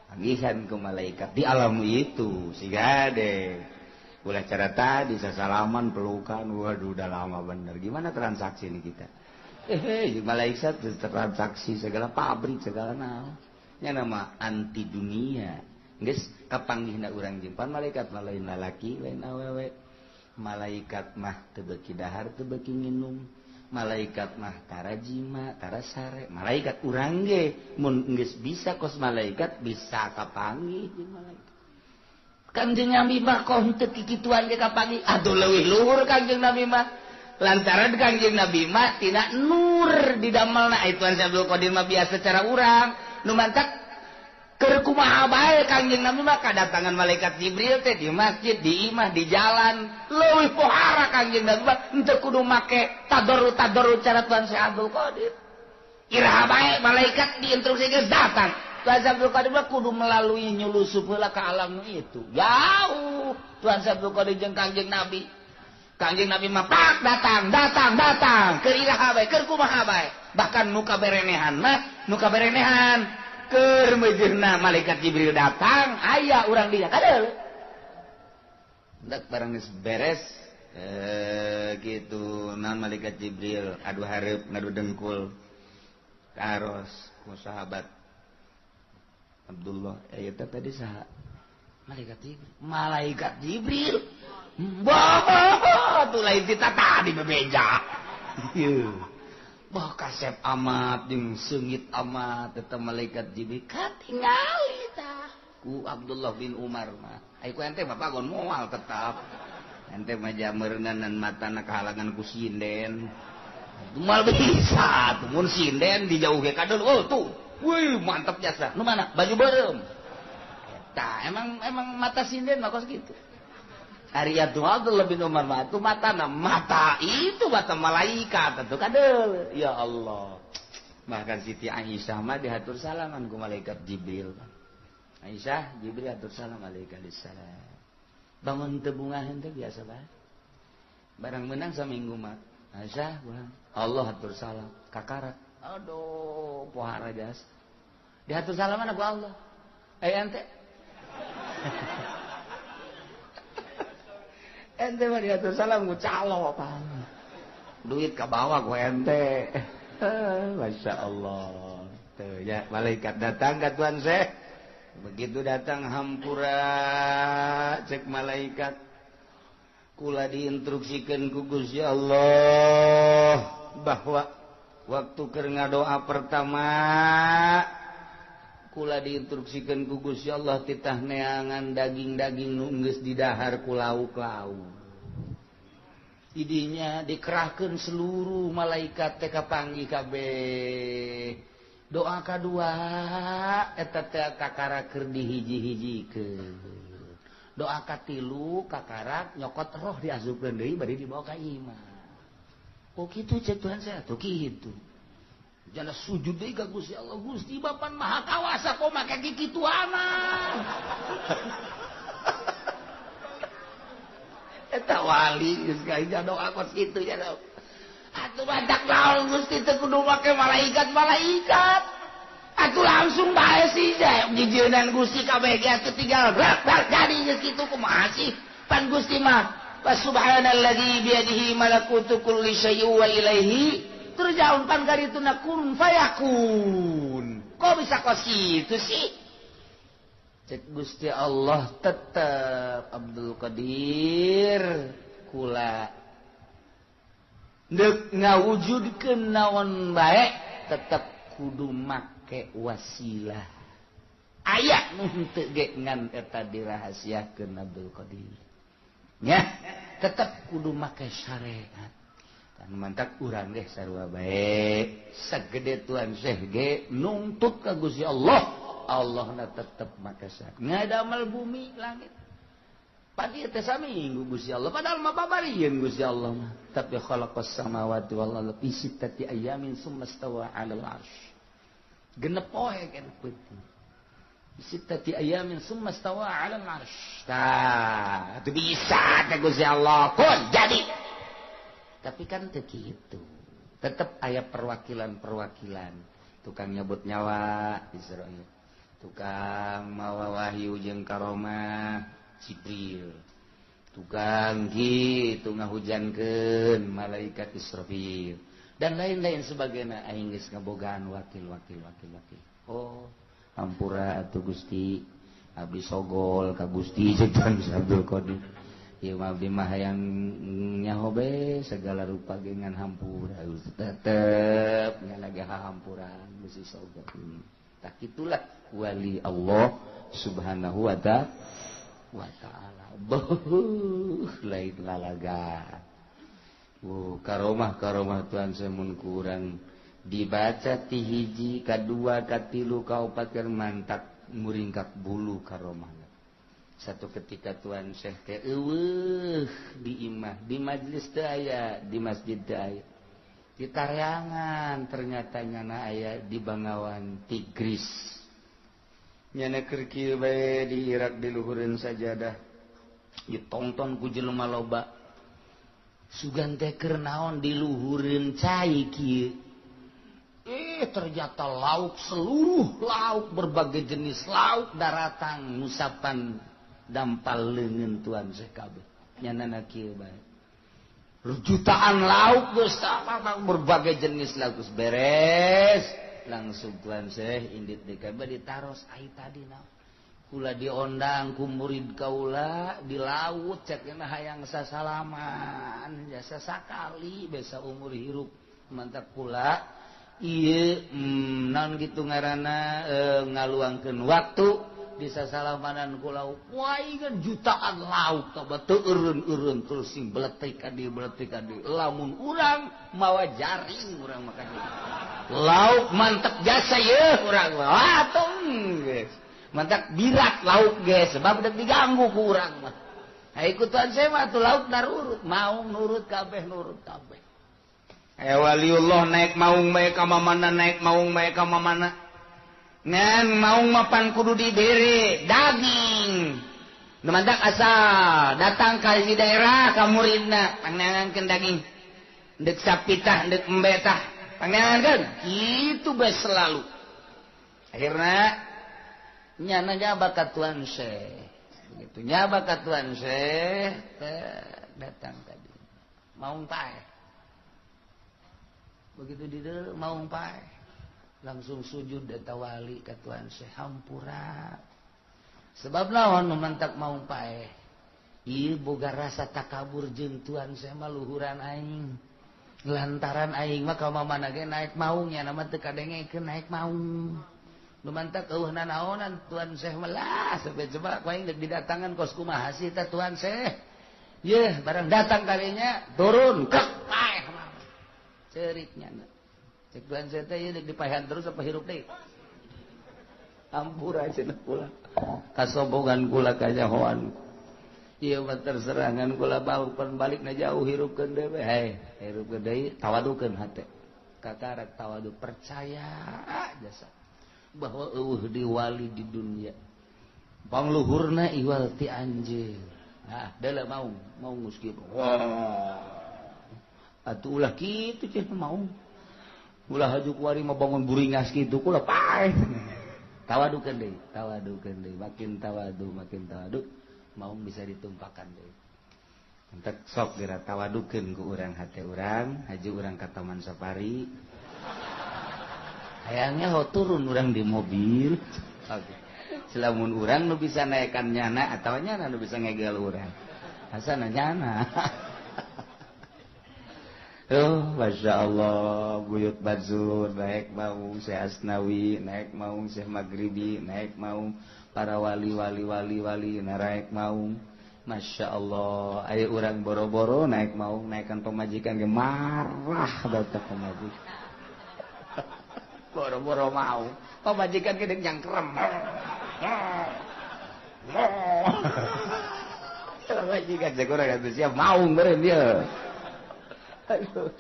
Panggihan ke malaikat di alam itu siga deh. Ulah cara tadi sasalaman pelukan, waduh udah lama bener. Gimana transaksi ini kita? Malaikat transaksi segala pabrik segala naon. Nya nama anti dunia. Geus kapanggihna urang jempan malaikat mah lain lalaki lain awewe. Malaikat mah teu beuki dahar teu beuki nginum. Malaikat mah tara jima tara sare. Malaikat urang ge mun geus bisa kos malaikat bisa kapanggih jeung malaikat. Kangjeng Nabi mah kok henteu kikituan ge kapanggih. Aduh leuwih luhur Kangjeng Nabi mah. Lantaran Kangjeng Nabi mah tina nur didamelna. Tuan Abdul Qadir mah biasa cara urang nu mantak keur kumaha bae Kangjeng Nabi mah kadatangan malaikat Jibril teh di masjid, di imah, di jalan. Leuwih pohara Kangjeng Nabi mah henteu kudu make tadarru-tadarru cara Tuan Syekh Abdul Qadir. Iraha bae malaikat diinstruksikeun datang. Tuan Syekh Abdul Qadir mah kudu melalui nyulusup heula ka alam itu. Jauh Tuan Syekh Abdul Qadir jeung Kangjeng Nabi. Kangjeng Nabi mah pak datang, datang, datang. Keur iraha bae, keur kumaha bae. Bahkan nu kaberenehan mah, nu kaberenehan keur meujeuhna malaikat Jibril datang, aya urang dia kadeul. Ndak barang geus beres gitu naon malaikat Jibril adu hareup ngadu dengkul. Karos ku sahabat Abdullah, eta tadi saha? Malaikat Jibril. Malaikat Jibril. Wah, tuh lain tita tadi bebeja. Bah kasep amat jeung seungit amat eta malaikat Jibril katingali tah ku Abdullah bin Umar mah. Ai ku ente bapak gon moal tetap. Ente mah jameureunnan matana kahalangan ku sinden. Moal bisa tuh mun sinden dijauh ge kadul. Oh tuh. Wih, mantap jasa. Nu mana? Baju beureum. Eta emang mata sinden mah kos kitu. Ari Abdullah bin Umar mah itu matana mata itu mata malaikat atuh kadeul. Ya Allah. Bahkan Siti Aisyah mah dihatur salaman ku malaikat Jibril. Aisyah, Jibril hatur salam alaika salam. Bangun teu bungaheun teh biasa bae. Barang menang saminggu mah. Aisyah, Allah hatur salam kakarak. Aduh, pohara jas. Dihatur salaman ku Allah. Eh ente. Ente mah diatur salam ku calo apa. Duit ka bawah ku ente. Masya Allah. Tuh ya, malaikat datang ka Tuan Syekh. Begitu datang hampura cek malaikat. Kula diinstruksikeun ku Gusti Allah bahwa waktu keur ngadoa pertama kula diinstruksikeun ku Gusti Allah titah neangan daging-daging nu geus didahar ku lauk-lauk. Idinya dikerahkeun seluruh malaikat teh kapanggih kabeh. Doa kadua eta teh kakara keur dihiji-hijikeun. Doa katilu kakarak nyokot roh diasupkeun deui bari dibawa ka imah. Oh kitu cek Tuhan saya tuh kitu. Jana sujud deui ka Gusti Allah, Gusti Bapan Maha Kawasa kok make kikituanan. Eta wali geus ka doa kos kitu ya. Atuh badak naon Gusti teu kudu make malaikat-malaikat. Atuh langsung bae sih jijeunan Gusti kabeh ge atuh tinggal brak brak jadi geus kitu kumaha sih pan Gusti mah wa subhanalladzi biyadihi malakutu kulli syai'in wa ilaihi turja'un pan karituna kun fayakun. Kok bisa kos kitu sih? Cek Gusti Allah tetep Abdul Qadir kula deuk ngawujudkeun naon bae tetep kudu make wasilah. Aya nu henteu ge ngan eta dirahasiakeun Abdul Qadir. Nya tetep kudu make syariat. Kan mantak urang ge sarua bae sagede Tuan Syekh ge nungtut ka Gusti Allah. Allahna tetep make syariat. Ngadamel bumi langit. Padi teh saminggu Gusti Allah padahal mah babarieun Gusti Allah mah. Tapi khalaqas samawati wal arda fi sittati ayamin summa stawa 'alal 'arsy. Genep poe kan peuting. Sittati ayamin summa stawa 'alal 'arsy. Tah, itu bisa teh Gusti Allah kun jadi. Tapi kan teu kitu. Tetep aya perwakilan-perwakilan. Tukang nyebut nyawa Israil. Tukang mawa wahyu jeung karomah Jibril. Tukang kitu ngahujankeun malaikat Israfil dan lain-lain sebagainya. Aing geus ngabogaan wakil-wakil wakil-wakil. Oh, hampura atuh Gusti, abdi sogol ka Gusti jeung Abdul Qadir. Ieu mah abdi mah hayang nyaho be segala rupa ge ngan hampura tetep ngalage hahampuran Gusti sogol. Tah kitulah wali Allah Subhanahu wa ta'ala. Beuh lain lalaga. Karomah karomah Tuhan semun kurang dibaca ti hiji kadua katilu kaopat keur mantak muringkak bulu karomah. Satu ketika Tuhan Syekh teh eueuh di imah, di majelis teu aya, di masjid teu aya. Di Taryangan ternyata nyana aya di Bangawan Tigris. Nyana keur kieu bae di Irak di luhureun sajadah. Ditonton ku jelema loba. Sugan teh keur naon di luhureun cai kieu. Ternyata lauk seluruh lauk berbagai jenis lauk daratang ngusapan dampal leungeun Tuan Syekh kabeh. Nyanana kieu bae. Jutaan lauk geus berbagai jenis lauk geus beres. Langsung Tuan Syekh indit deui kabeh ditaros ai tadi naon. Kula diondang ku murid kaula di laut cek hayang sasalaman jasa sakali besa umur hirup mantap kula ieu naon kitu ngaranna ngaluangkeun waktu di sasalamanan ku lauk wah kan jutaan lauk tah teu eureun-eureun terus sing beletik ka dieu beletik ka dieu lamun urang mawa jaring urang mah lauk mantep jasa yeuh urang mah atuh geus mantak birak lauk ge sebab dek diganggu ku urang mah. Ha ikutan saya mah atuh lauk narurut maung nurut kabeh nurut kabeh. Waliullah naik maung bae ka mamana naik maung bae ka mamana. Ngan maung mah pan kudu dibere daging. Nu mantak asal datang ka hiji daerah ka muridna pangneangankeun daging. Deuk sapitah deuk embe tah pangneangankeun kitu bae selalu. Akhirna nyana nyaba ka Tuan Syekh. Begitu nyaba ka Tuan Syekh datang tadi maung paeh. Begitu di maung paeh langsung sujud eta wali ka Tuan Syekh hampura. Sebab naon nu mantak maung paeh? Ieu boga rasa takabur jeung Tuan Syekh mah luhuran aing. Lantaran aing mah ka mamana ge naik maung nya mah teu kadengekeun naik maung. Nu mantak eueuh nanaonan Tuan Syekh mah lah sampe coba ku aing deuk didatangan kos kumaha sih tah Tuan Syekh. Yeuh barang datang kalinya turun kek paeh mah. Ceuriknya cek Tuan Syekh teh ieu deuk dipaehan terus apa hirup deui. Ampura cenah kula. Kasobogan kula kanyahoan. Ieu mah terserangan kula bau pan balikna jauh hirupkeun deui we. Hei, hirupkeun deui tawadukeun hate. Kakarak tawadu percaya jasa bahwa eueuh di wali di dunia. Pangluhurna iwal ti anjeun. Nah, deuleu maung, maung geus kieu. Wah. Atuh ulah kitu cenah maung. Ulah haju kuari mah bangun buringas kitu kula paeh. Tawadukeun deui, tawadukeun deui, makin tawadu maung bisa ditumpakan deui. Entek sok geura tawadukeun ku urang hate urang, haju urang ka Taman Safari. Hayangnya ho turun urang di mobil. Selamun urang nu bisa naekan nyana atawa nyana nu bisa ngegel urang. Asana nyana. Oh, Masya Allah, Buyut Bazur naik maung, Syekh Asnawi naik maung, Syekh Maghribi naik maung, para wali wali wali wali naik maung. Masya Allah, ayo urang boro-boro naik maung, naikkan pemajikan ge marah baca pemajikan. Boro-boro mau, pemajikan ge nyangkrem. Pemajikan kurang atuh siap maung beureun dia. Aduh.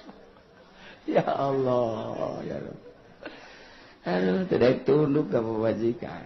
Ya Allah, ya Rabb. Aduh, tidak tunduk ke pemajikan.